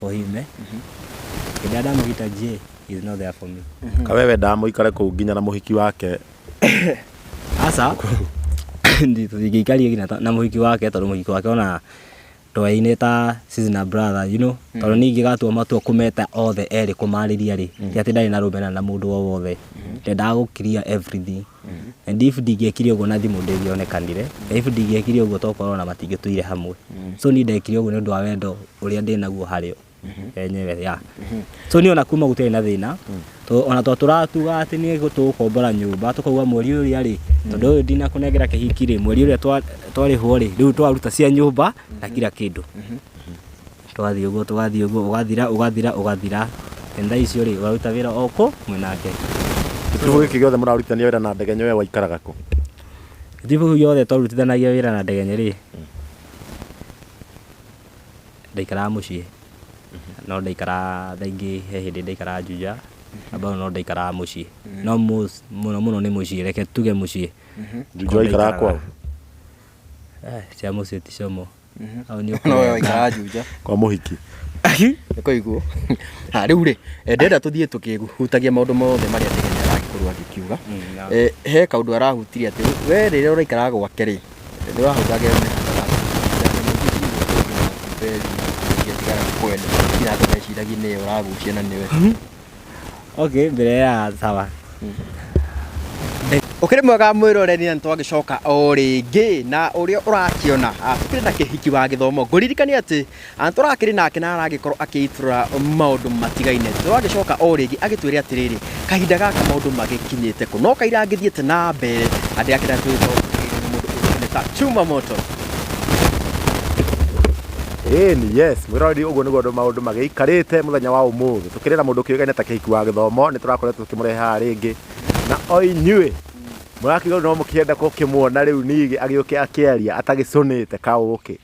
For him, eh? Hĩndĩ ĩrĩa ndamũhita J, he is not there for me. Kawe wendaga mũikare kũu nginya na mũhiki wake? Aca, tũtingĩikaria nginya na mũhiki wake, tondũ mũhiki wake ona twaine ta sister na brother, tondũ niĩ ingĩgatua matua kũmeta othe erĩ kũmarĩria rĩ, ti atĩ ndarĩ na rũmena na mũndũ o wothe, ndendaga gũ clear everything. And if ndingĩekire ũguo na thimũ ndĩngĩonekanire, na if ndingĩekire ũguo tokorwo ona matingĩtũire hamwe. So niĩ ndekire ũguo nĩ ũndũ wa wendo ũrĩa ndĩnaguo harĩo enyewe, yeah. So niĩ ona kuma gũtiarĩ na thĩna, ona to tũratuga atĩ nĩ tũgũkombora nyũmba, tũkauga mweri ũrĩa rĩ, tondũ ũyũ ndinakũnengera kĩhiki rĩ, mweri ũrĩa twarĩhwo rĩ, rĩu twaruta cia nyũmba na kila kĩndũ. Tũgathiĩ ũguo, tũgathiĩ ũguo, ũgathira, ũgathira, ũgathira. And thaa icio rĩ, ũraruta wĩra o kũ mwĩnake. Gĩtiribũ gĩkĩ gĩothe mũrarutithania wĩra na Ndegenye, we waikaraga kũ? Gĩtiribũ gĩothe twarutithanagia wĩra na Ndegenye rĩ, ndaikaraga mũciĩ. No ndaikaraga, thaa ingĩ he hĩndĩ ndaikaraga Juja, na no ndaikaraga mũciĩ. No most, mũno mũno nĩ mũciĩ, reke tuge mũciĩ. Juja waikaraga kwao? Eh, cia mũciĩ ti como. Hau nĩ No ũkũrenga. waikaraga Juja? Kwa mũhiki. Nĩkũiguo. Ha, rĩu rĩ, ndĩrenda tũthiĩ tũkĩhutagia maũndũ mothe marĩa Ndegenya aragĩkorwo agĩkiuga. He kaũndũ arahutirie atĩ we rĩrĩa ũraikaraga gwake rĩ, nĩ ũrahũthagĩra mĩhadarati, tigara kwenda nginya andũ meciragie nĩwe ũragucia na nĩwe. Okay, mbere ya sawa. Ũkĩrĩ mwega mwĩroreri, na nĩtwagĩcoka o rĩngĩ na ũrĩa ũrakĩona, tũkĩrĩ na kĩhiki wa gĩthomo. Ngũririkania atĩ tũrakĩrĩ nake na aragĩkorwo akĩitũrũra maũndũ matigaine. Tũragĩcoka o rĩngĩ agĩtwĩre atĩrĩrĩ, kahinda gaka maũndũ magĩkinyĩte kũ, no kaira angĩthiĩte na mbere andĩakĩra twĩtwo nĩ mũndũ ũĩkaine ta Chuma Moto. Ĩni, yes, mwĩroreri, ũguo nĩguo andũ maũndũ magĩikarĩte mũthenya wa ũmũthĩ. Tũkĩrĩ na mũndũ kĩũĩkaine ta kĩhiki wa gĩthomo, nĩ tũrakoretwo tũkĩmũrehe haha rĩngĩ, na o inyuĩ mũrakiuga no mũkĩenda gũkĩmuona rĩu ningĩ agĩũke akĩaria atagĩcũnĩte kaũkĩ,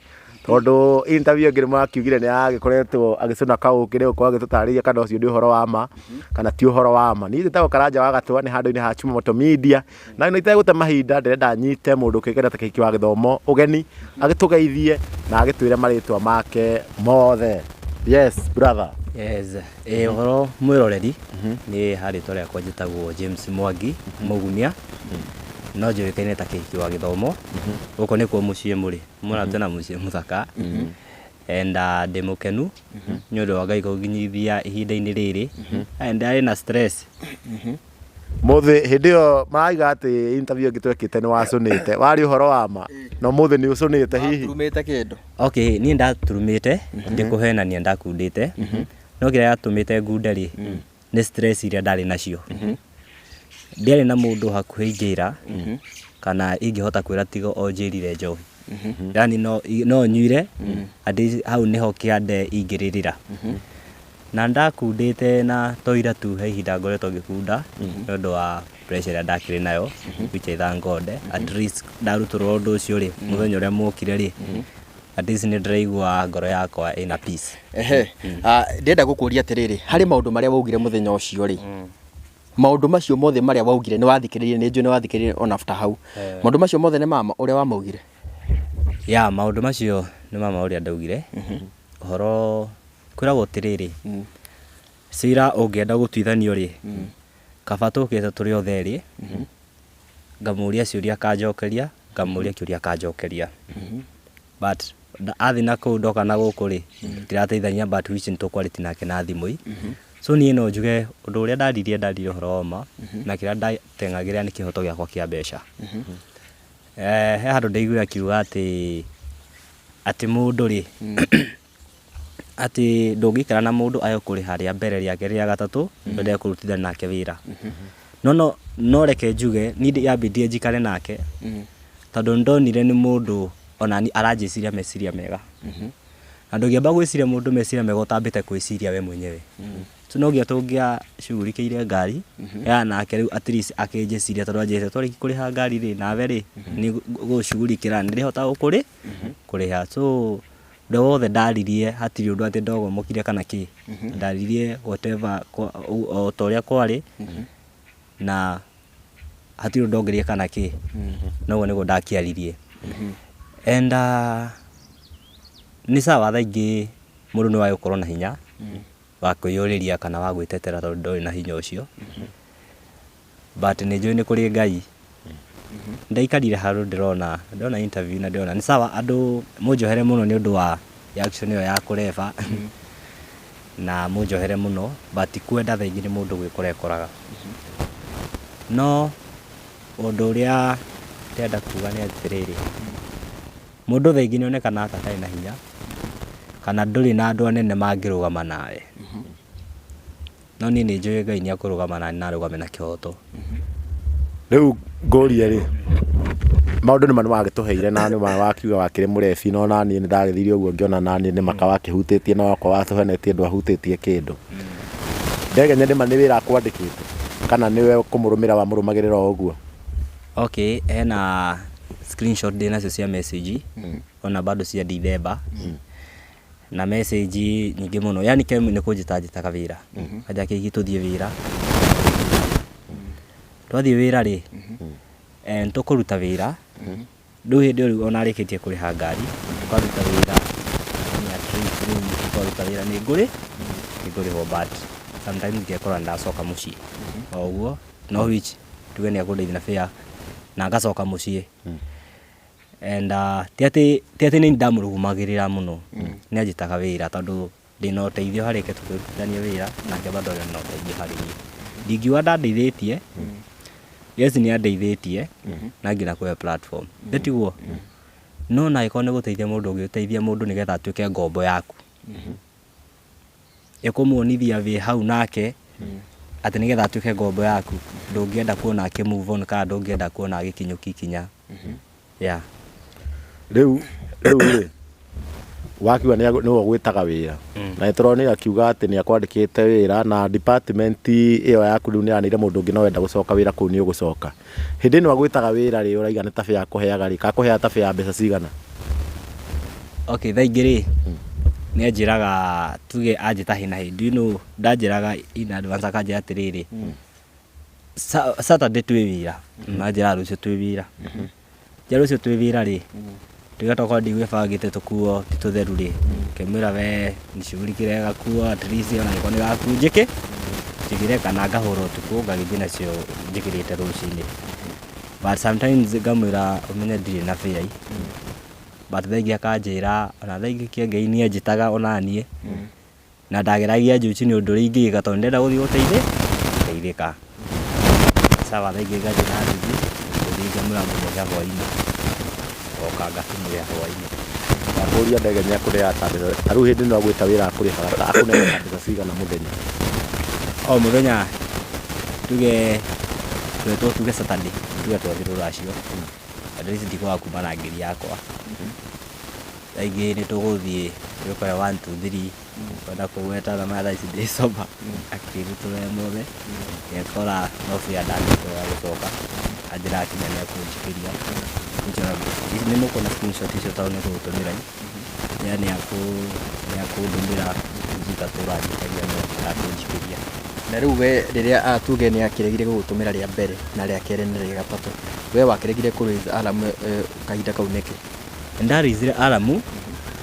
tondũ interview ĩngĩ nĩ mũrakiugire nĩ agĩkoretwo agĩcũna kaũkĩ. Rĩu gũkorwo agĩtũtarĩria kana ũcio nĩ ũhoro wa ma kana ti ũhoro wa ma. Niĩ njĩtagwo Karanja wa Gatwa, nĩ handũ-inĩ ha Chuma Moto Media, na nĩ itegũte mahinda, ndĩrenda nyite mũndũ kĩũĩkaine ta kĩhiki wa gĩthomo ũgeni, agĩtũgeithie na agĩtwĩre marĩtwa make mothe. Yes, brother. Yes, ũhoro mwĩroreri, nĩ harĩtwa rĩakwa njĩtagwo James Mwangi Mũgumia, no njũĩkaine ta kĩhiki wa gĩthomo. Gũkũ nĩkuo mũciĩ mũrĩ, mũna twĩna mũciĩ mũthaka, and ndĩ mũkenu nĩ ũndũ wa Ngai kũnginyithia ihinda-inĩ rĩrĩ. And ndarĩ na stress. Mũthĩ hĩndĩ ĩyo maraiga atĩ interview ĩngĩ twekĩte nĩ wacũnĩte, warĩ ũhoro wa ma? No mũthĩ nĩ ũcũnĩte hihi? Turumĩte kĩndũ? Okay, niĩ ndaturumĩte, ndikũhenania, ndakundĩte, no kĩrĩa gĩatũmĩte ngunde rĩ, nĩ stress iria ndarĩ nacio. Ndiarĩ na mũndũ hakuhĩ ingĩra kana ingĩhota kwĩra, tiga o njĩrire njohi, yani no nyuire atĩ hau nĩho kĩande ingĩrĩrĩra. Na ndakundĩte na to ira tu, he ihinda ngoretwo ngĩkunda nĩ ũndũ wa pressure ĩrĩa ndakĩrĩ nayo, which I thank God, at least ndarutũrũra ũndũ ũcio rĩ, mũthenya ũrĩa mwokire rĩ, at least nĩ ndĩraigua ngoro yakwa ĩna peace. Ehe. Ndĩrenda gũkũria atĩrĩrĩ, harĩ maũndũ marĩa waugire mũthenya ũcio rĩ, maũndũ macio mothe marĩa waugire nĩ wathikĩrĩirie, nĩ njũĩ nĩ wathikĩrĩirie ona after hau, maũndũ macio mothe nĩ mama ũrĩa wamaugire? Ya, maũndũ macio nĩ mama ũrĩa ndaugire. Ũhoro kwĩragwo atĩrĩrĩ, cira ũngĩenda gũtuithanio rĩ, kaba tũkĩte tũrĩ othe erĩ, ngamũria ciũria akanjokeria, ngamũria kĩũria akanjokeria, but athiĩ na kũu ndoka na gũkũ rĩ, tirateithania, but which nĩ tũkwarĩtie nake na thimũ. So niĩ no njuge ũndũ ũrĩa ndaririe, ndaririe ũhoro wa ma, na kĩrĩa ndateng'agĩrĩra nĩ kĩhoto gĩakwa kĩa mbeca. He handũ ndaiguire akiuga atĩ mũndũ rĩ, atĩ ndũngĩikara na mũndũ age kũrĩha rĩa mbere, rĩa kerĩ, rĩa gatatũ, wende kũrutithania nake wĩra. No reke njuge niĩ yambindire njikare nake tondũ nĩndonire nĩ mũndũ onani aranjĩciria meciria mega, na ndũngĩamba gwĩciria mũndũ meciria mega ũtambĩte kwĩciria we mwenyewe. So no nginya tũngĩacugurikĩire ngari ya nake rĩu, at least akĩnjĩciria, tondũ anjĩrĩte twarĩkia kũrĩha ngari rĩ, nawe rĩ, nĩ gũcugurikĩra nĩndĩhota kũrĩha. So ũndũ wothe ndaririe, hatirĩ ũndũ atĩ ndogomokire kana kĩ, ndaririe whatever o ta ũrĩa kwarĩ, na hatirĩ ũndũ ndongereire kana kĩ, noguo nĩguo ndakĩaririe. And nĩ sawa, thaa ingĩ mũndũ no age gũkorwo na hinya. Wa kwĩyũrĩria kana wa gwĩtetera tondũ ndorĩ na hinya ũcio. But nĩ njũĩ nĩ kũrĩ Ngai. Ndaikarire handũ ndĩrona ndĩrona interview na ndĩrona nĩ sawa andũ mũnjohere mũno nĩ ũndũ wa reaction ĩyo ya kũreba na mũnjohere mũno, but kwenda thaa ingĩ nĩ mũndũ gwĩkora ekoraga. No ũndũ ũrĩa ndĩrenda kuga nĩ atĩrĩrĩ, mũndũ thaa ingĩ nĩ onekanaga ta atarĩ na hinya kana ndũrĩ na andũ anene mangĩrũgama nawe. No niĩ nĩ njũĩ Ngai nĩ akũrũgama nani na arũgame na kĩhoto. Rĩu ngũrie rĩ, maũndũ nĩma nĩwagĩtũheire na nĩma wakiuga wakĩrĩ mũrebi, no naniĩ nĩ ndagĩthire ũguo ngĩona naniĩ nĩma kawakĩhutĩtie na wakwa watũhenetie ndwahutĩtie kĩndũ. Ndegenye nĩma nĩ wĩra akwandĩkĩte kana nĩwe kũmũrũmĩra wamũrũmagĩrĩra o ũguo? Okay, hena screenshot ndĩ nacio cia message ona bado cia December na message nyingĩ mũno, yani Kem nĩ kũnjĩta anjĩtaga wĩra, anjĩra Kĩhiki tũthiĩ wĩra, twathiĩ wĩra rĩ, nĩ tũkũruta wĩra, rĩu hĩndĩ ĩyo rĩu ona arĩkĩtie kũrĩha ngari, tũkaruta wĩra, yani at least rĩu twaruta wĩra nĩ ngũrĩ, nĩ ngũrĩhwo, but sometimes ngekora nĩ ndacoka mũciĩ o ũguo, no which tuge nĩ ekũndeithia na fare na ngacoka mũciĩ. And ti atĩ ti atĩ nĩ ndamũrugumagĩrĩra mũno, nĩ anjĩtaga wĩra tondũ ndĩna ũteithio harĩ ke tũkĩrutithania wĩra nake bado arĩ na ũteithio harĩ niĩ. Ndingiuga ndandeithĩtie, yes nĩ andeithĩtie na nginya kũhe platform, ĩ tiguo? No ona angĩkorwo nĩ gũteithia mũndũ ũngĩ ũteithia mũndũ nĩgetha atuĩke ngombo yaku, ĩkũmuonithia wĩ hau nake atĩ nĩgetha atuĩke ngombo yaku, ndũngĩenda kuona akĩ move on kana ndũngĩenda kuona agĩkinyũkia ikinya. Yeah. Rĩu rĩu rĩ, wakiuga nĩwe ũgwĩtaga wĩra, na nĩtũronire akiuga atĩ nĩ akwandĩkĩte wĩra na department ĩyo yaku rĩu nĩ yanĩire mũndũ ũngĩ na wenda gũcoka wĩra kũu nĩ ũgũcoka. Hĩndĩ ĩno agwĩtaga wĩra rĩ, ũraiga nĩ ta fare akũheaga rĩ, kakũheaga ta fare ya mbeca cigana? Okay, thaa ingĩ rĩ, nĩ anjĩraga tuge anjĩta hi na hi, do you know ndanjĩraga in advance akanjĩra atĩrĩrĩ, Saturday twĩ wĩra, anjĩraga rũciũ twĩ wĩra. Njĩra rũciũ twĩ wĩra rĩ, tuge tokorwo ndigwĩbangĩte tũkuo ti tũtheru rĩ, ngĩmwĩra we nishughulikire gakuo at least ona angĩkorwo nĩ gaku njĩkĩ, njĩkĩre kana ngahũra ũtukũ ngagĩthiĩ nacio njĩkĩrĩte rũcinĩ. But sometimes ngamwĩra ũmenye ndirĩ na fare, but thaa ingĩ akanjĩra ona thaa ingĩ kĩengei nĩ anjĩtaga onaniĩ, na ndageragia juu chini ũndũ ũrĩa ingĩka tondũ ndĩrenda gũthiĩ gũteithĩka. Sawa, thaa ingĩ ngathiĩ na nduthi, gũthiĩ ngamwĩra ngũmũrĩha hwainĩ, ngoka ngakĩmũrĩha hwainĩ. Ndakũria ndege nĩ akũrĩhaga ta mbeca, ta rĩu hĩndĩ ĩno agwĩta wĩra akũrĩhaga akũneaga ta mbeca cigana mũthenya? O mũthenya tuge twetwo tuge Saturday, tuge twathiĩ rũracio, at least ndikwaga kuma na ngiri yakwa. Thaa ingĩ nĩ tũgũthiĩ twĩkore one two three, kwenda kũgweta na thaa ici ndĩ sober, akĩrutũrũra mothe, ngekora no fare ndagĩte ya gũcoka, anjĩra akinya nĩ ekũnjĩkĩria. Nĩ mũkuona screenshot icio tondũ nĩ ngũgũtũmĩra, ya nĩ akũndũmĩra ithatũ ũranjĩkagia no ndakũnjĩkĩria. Na rĩu we rĩrĩa tuge nĩ akĩregire gũgũtũmĩra rĩa mbere na rĩa kerĩ na rĩa gatatũ, we wakĩregire kũ raise alarm kahinda kau nĩkĩ? Nda raise alarm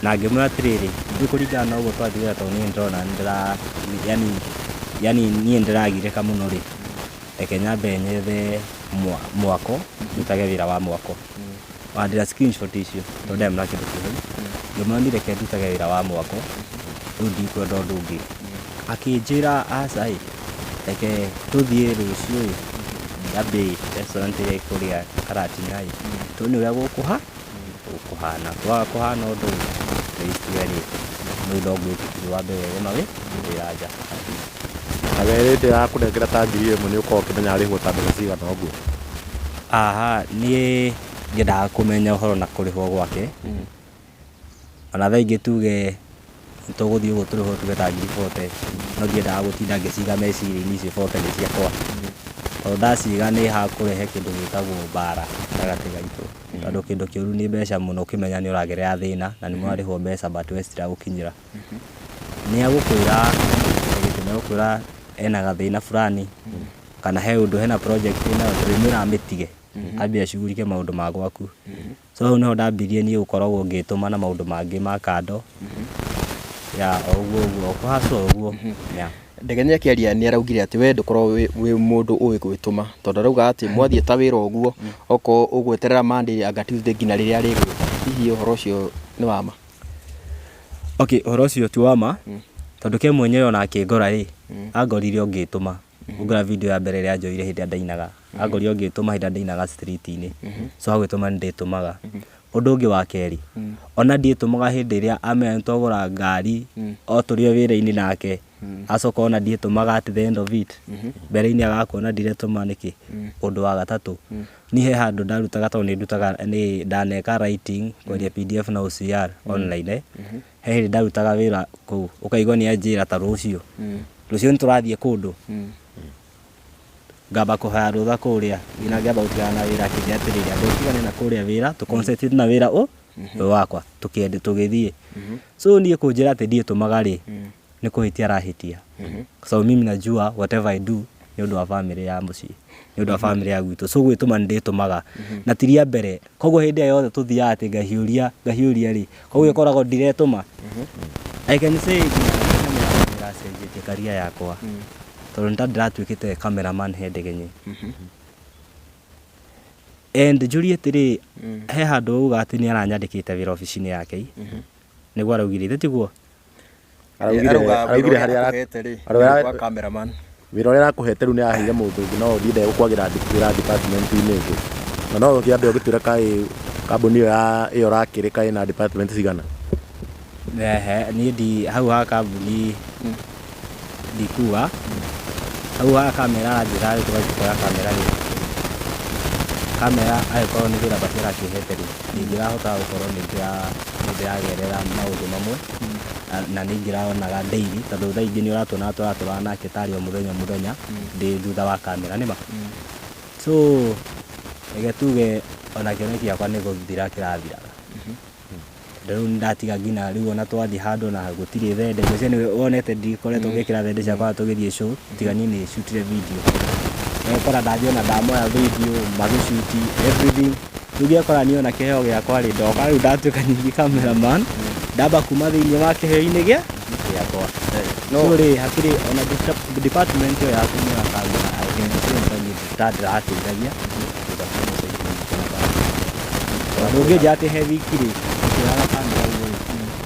na ngĩmwĩra atĩrĩrĩ, rĩu kũringana na ũguo twathiĩ wĩra tondũ niĩ nĩndĩrona nĩndĩra yani niĩ nĩndĩragirĩka mũno rĩ, reke nyambe nyethe mwako, ndutage wĩra wa mwako. Ona ndĩna screenshot icio tondũ ndarĩ na kĩndũ kĩ hau, ngĩmwĩra niĩ reke ndutage wĩra wa mwako, rĩu ndikwenda ũndũ ũngĩ. Akĩnjĩra aca ĩ, reke tũthiĩ rũciũ ĩ, nyambe restaurant ĩrĩa ĩkũrĩa Karatina ĩ, tuone ũrĩa gũkũhana. Kwaga kũhana ũndũ ĩ, at least we rĩ, rĩu no ngwĩtĩkĩrie wambe wethe mawĩra nja. Na we hĩndĩ ya kũnengera ta 1000 nĩ ũkoragwo ũkĩmenya arĩhwo ta mbeca cigana ũguo? Aha, niĩ ndiendaga kũmenya ũhoro na kũrĩhwo gwake. Ona thaa ingĩ tuge tũgũthiĩ ũguo tũrĩhwo tuge ta 40,000, no ndiendaga gũtinda ngĩciga meciria-inĩ icio 40 nĩ ciakwa. Tondũ ndaciga nĩ hakũrehe kĩndũ gĩtagwo mbara gatagatĩ gaitũ. Tondũ kĩndũ kĩũru nĩ mbeca mũno ũkĩmenya nĩ ũragerera thĩna na nĩ mũrarĩhwo mbeca but we citiragũkinyĩra. Nĩ agũkwĩra nĩ agũkwĩra ena gathĩna fulani kana he ũndũ hena project enayo ndũrĩmwĩra amĩtige ambe acugurike maũndũ ma gwaku. So hau nĩho ndambirie niĩ gũkoragwo ngĩtũma na maũndũ mangĩ ma kando. Ya o ũguo ũguo, o kũhacwo o ũguo. Yeah. Ndegenya akĩaria nĩ araugire atĩ we ndũkorwo wĩ mũndũ ũĩ gwĩtũma, tondũ arauga atĩ mwathiĩ ta wĩra ũguo, okorwo ũgweterera Monday anga Tuesday nginya rĩrĩa arĩgwĩta. Hihi ũhoro ũcio nĩ wa ma? Okay, ũhoro ũcio ti wa ma, tondũ ke mwenyewe ona akĩngora rĩ, angorire o ngĩtũma. Ngora video ya mbere ĩrĩa anjoire hĩndĩ ĩrĩa ndainaga, angorire o ngĩtũma hĩndĩ ĩrĩa ndainaga street-inĩ. So ha gwĩtũma nĩ ndĩtũmaga. Ũndũ ũngĩ wa kerĩ, ona ndiĩtũmaga hĩndĩ ĩrĩa amenya nĩ twagũra ngari o tũrĩ o wĩra-inĩ nake, acoka ona ndiĩtũmaga at the end of it, mbere-inĩ agakuona ndiretũma nĩkĩ. Ũndũ wa gatatũ, niĩ he handũ ndarutaga tondũ nĩ ndutaga nĩ ndaneka writing, kwendia PDF na OCR online, he hĩndĩ ndarutaga wĩra kũu, ũkaigua nĩ anjĩra ta rũciũ, rũciũ nĩ tũrathiĩ kũndũ, ngamba kũhoya rũtha kũrĩa, nginya ngĩamba gũtigana na wĩra akĩnjĩra atĩrĩrĩ, amba ũtigane na kũrĩa wĩra, tũ concentrate na wĩra ũyũ wakwa, tũkĩende tũgĩthiĩ. So niĩ kũnjĩra atĩ ndiĩtũmaga rĩ, nĩ kũhĩtia arahĩtia. So mimi najua whatever I do nĩ ũndũ wa family ya mũciĩ, nĩ ũndũ wa family ya gwitũ. So gwĩtũma nĩ ndĩtũmaga. Na ti rĩa mbere, koguo hĩndĩ ĩrĩa yothe tũthiaga atĩ ngahiũria ngahiũria rĩ, koguo ĩkoragwo ndiretũma. I can say nginya kamera nĩ ĩracenjetie career yakwa, tondũ nĩ ta ndĩratuĩkĩte cameraman he Ndegenye. And njũrie atĩrĩ, he handũ auga atĩ nĩ aranyandĩkĩte wĩra obici-inĩ yake, nĩguo araugire, ithe tiguo? Araugire Arauga wĩra araugire ũrĩa harĩa akũhete rĩ, arauga- nĩ wa cameraman. Wĩra ũrĩa arakũhete rĩu nĩ araheire mũndũ ũngĩ, no ũthiĩ ndegũkwagĩra wĩra department-inĩ ĩngĩ. Na no ũkĩambe ũgĩtwĩra kaĩ kambuni ĩyo ya ĩyo ũrakĩrĩ kaĩ na department cigana? Ehe, niĩ ndi hau ha kambuni ndikuga hau ha kamera aranjĩra rĩ, tũgathiĩ tũkoya kamera rĩ, kamera angĩkorwo nĩ wĩra basi arakĩhete rĩ, ndingĩrahota gũkorwo nĩ ndĩragerera maũndũ mamwe na nĩ ingĩraonaga daily, tondũ thaa ingĩ nĩ ũratuona tũratũraga nake tarĩ o mũthenya o mũthenya ndĩ thutha wa kamera nĩma. So reke tuge ona kĩoneki gĩakwa nĩ gũthira kĩrathiraga. Rĩu nĩ ndatiga nginya rĩu ona twathiĩ handũ na gũtirĩ thende, ngwĩciria nĩ wonete ndikoretwo ngĩkĩra thende ciakwa tũgĩthiĩ show, tiga niĩ nĩ shootire video. Ũgakora ndathiĩ ona ndamoya video magĩcuti everything. Rĩu ngekora niĩ ona kĩheo gĩakwa rĩ, ndoka rĩu ndatuĩka ningĩ cameraman, ndamba kuma thĩinĩ wa kĩheo-inĩ gĩakwa. So rĩ, hatirĩ ona department ĩyo ya kũmuoya kamera, I can say nĩ ta niĩ ta ndĩrateithagia thutha kuma ũcenjie na tondũ ũngĩnjĩra atĩ he wiki rĩ, ngĩoyaga kamera ũguo rĩ,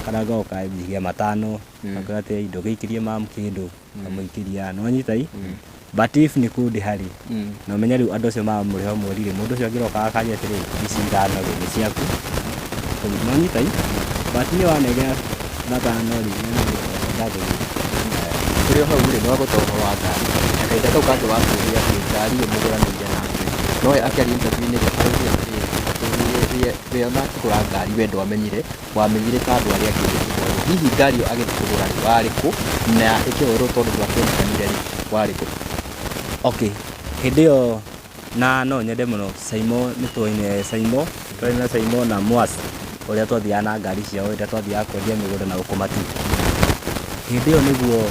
kana ngoka njigie matano, ngakwĩra atĩ ndũgĩikĩrie mamu kĩndũ, ngamũikĩria, nĩwanyita ĩ? But if nĩ kũndĩha rĩ, na ũmenye rĩu andũ acio maramũrĩha o mweri rĩ, mũndũ ũcio angĩroka akaria atĩrĩ, ici ithano rĩ, nĩ ciaku, nĩwanyita ĩ? But niĩ wanengera matano rĩ, Tũrĩ o hau rĩ, nĩ wagweta ũhoro wa ngari, na kahinda kau kangĩ watwĩrire atĩ ngari ĩyo mũgũranĩire nake, no we akĩaria interview-inĩ rĩ, araugire atĩrĩrĩ, atĩ we ona akĩgũra ngari we ndwamenyire, wamenyire ta andũ arĩa angĩ ĩkĩhoerwo. Hihi ngari ĩyo agĩthiĩ kũgũra rĩ, warĩ kũ na ĩkĩhoerwo tondũ ndwakĩonekanire rĩ, warĩ kũ? Okay, hĩndĩ ĩyo na no nyende mũno Saimo nĩ tuoine Saimo, twarĩ na Saimo na Mwas ũrĩa twathiaga na ngari ciao rĩrĩa twathiaga kwendia mĩgũnda na gũkũ Matuu. Hĩndĩ ĩyo nĩguo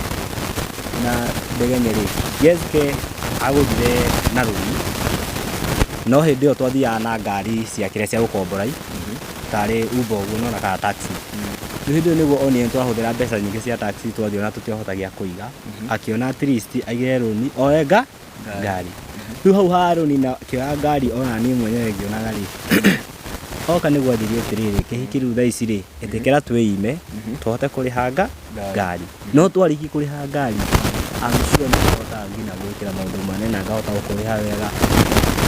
na Ndegenye rĩ, Jeske agũthire na rũni, no hĩndĩ ĩyo twathiaga na ngari cia kĩrĩa cia gũkombora tarĩ Uber ũguo nĩwona kana taxi. Rĩu hĩndĩ ĩyo nĩguo onire nĩtwahũthĩra mbeca nyingĩ cia taxi twathiĩ ona tũtiahotagia kũiga, akĩona at least aige rũni oe ngari. Rĩu hau ha rũni na akĩoya ngari ona niĩ mwenyewe ngĩonaga rĩ, oka nĩguo anjĩrie atĩrĩrĩ, kĩhiki rĩu thaa ici rĩ, ĩtĩkĩra twĩime tũhote kũrĩha ngari. No twarĩkia kũrĩha ngari, I'm sure nĩ tũhotaga nginya gwĩkĩra maũndũ manene na ngahota gũkũrĩha wega,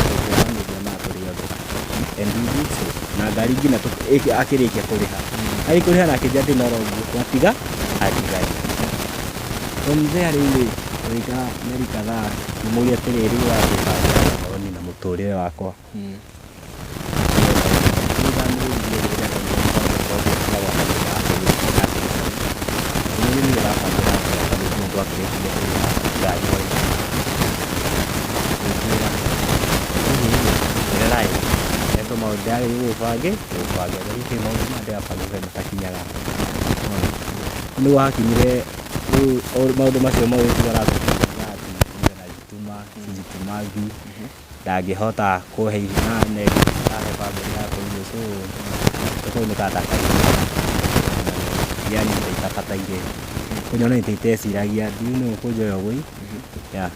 tũkĩohanĩria ma tũrĩ othe. And we did so. Na ngari nginya akĩrĩkia kũrĩha. Arĩkia kũrĩha na akĩnjĩra atĩ no ũguo atiga atigari. From there rĩu rĩ, tũgĩikara mĩeri kadhaa, ngĩmũria atĩrĩrĩ, rĩu ũragĩbanga atĩa ũhoro niĩ na mũtũrĩre wakwa? Rĩu ndamũririe rĩrĩa ndonire mũbango ũcio wa gwaka nyũmba ngĩmũria niĩ ũrabangĩra atĩa tondũ ithuĩ nĩtwakĩrĩkirie kũrĩha ngari hwainĩ. Akĩnjĩra etererai he tũmaũndũ ndĩragĩrĩirwo gwĩbanga gwĩbanga maũndũ maya ndĩrabangĩte matakinyaga. Nĩguo hakinyire rĩu maũndũ macio mothe aratũma sijitumagi, ndangĩhota kũhe irio na ndahe bamĩrĩ yakwa irio, so kau nĩ ta kahinda. Yani ta itabataire kũnyona nĩ ta iteciragia ndiũ kũnjoya ũguo, yeah.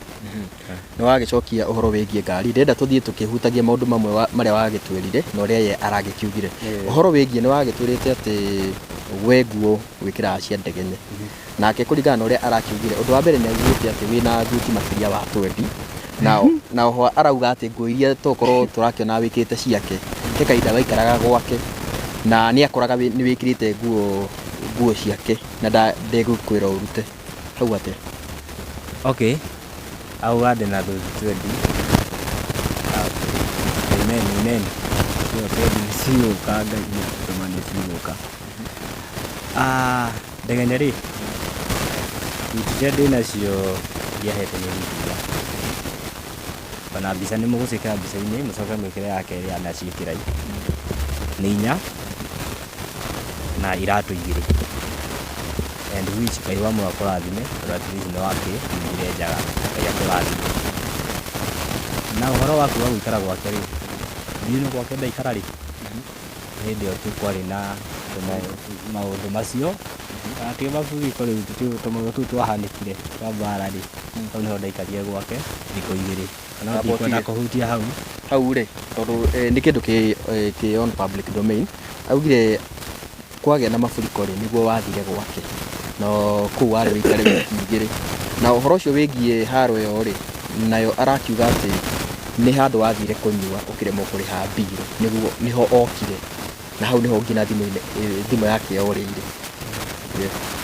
Nĩ wagĩcokia ũhoro wĩgiĩ ngari. Ndĩrenda tũthiĩ tũkĩhutagia maũndũ mamwe marĩa wagĩtwĩrire na ũrĩa ye aragĩkiugire. Ũhoro wĩgiĩ nĩ wagĩtwĩrĩte atĩ we nguo wĩkĩraga cia ndegenye. Nake kũringana na ũrĩa arakiugire, ũndũ wa mbere nĩ augĩte atĩ wĩna thuti makĩria wa twendi. Na oho arauga atĩ nguo iria tokorwo tũrakĩona wĩkĩrĩte ciake, he kahinda waikaraga gwake na nĩ akoraga nĩ wĩkĩrĩte nguo ciake na ndegũkwĩra ũrute. Hau atĩa? Okay, auga ndĩna thuti twendi. Okay. Amen, amen. Cio twendi nĩ cigũka, Ngai nĩ atũma nĩ cigũka. Ah, Ndegenya rĩ, thuti iria ndĩ nacio ndiahete nĩ Lydia. Ona mbica nĩ mũgũciĩkĩra mbica-inĩ mũcoke mwĩkĩre ya kerĩ anaciĩkĩra nĩ inya na iratũ igĩrĩ. And which Ngai wa muoyo akũrathime tondũ at least nĩ wakĩnyumire njaga. Ngai akũrathime. Na ũhoro wa kuga gũikara gwake rĩ, niĩ no gwake ndaikara rĩ, hĩndĩ ĩyo tu kwarĩ na maũndũ macio. Na ti mafuriko rĩu, tũmaũndũ tũu twahanĩkire twa mbara rĩ, hau nĩho ndaikarire gwake thikũ igĩrĩ. No ndikwenda kũhutia hau. Hau rĩ, tondũ nĩ kĩndũ kĩ on public domain, augire kwagĩa na mafuriko rĩ, nĩguo wathire gwake. Na kũu warĩ wĩikare wiki igĩrĩ. Na ũhoro ũcio wĩgiĩ haro ĩyo rĩ, nayo arakiuga atĩ nĩ handũ wathire kũnyua ũkĩremwo kũrĩha mbirũ, nĩguo nĩho okire. Na hau nĩho nginya thimũ-inĩ, thimũ yake yorĩire.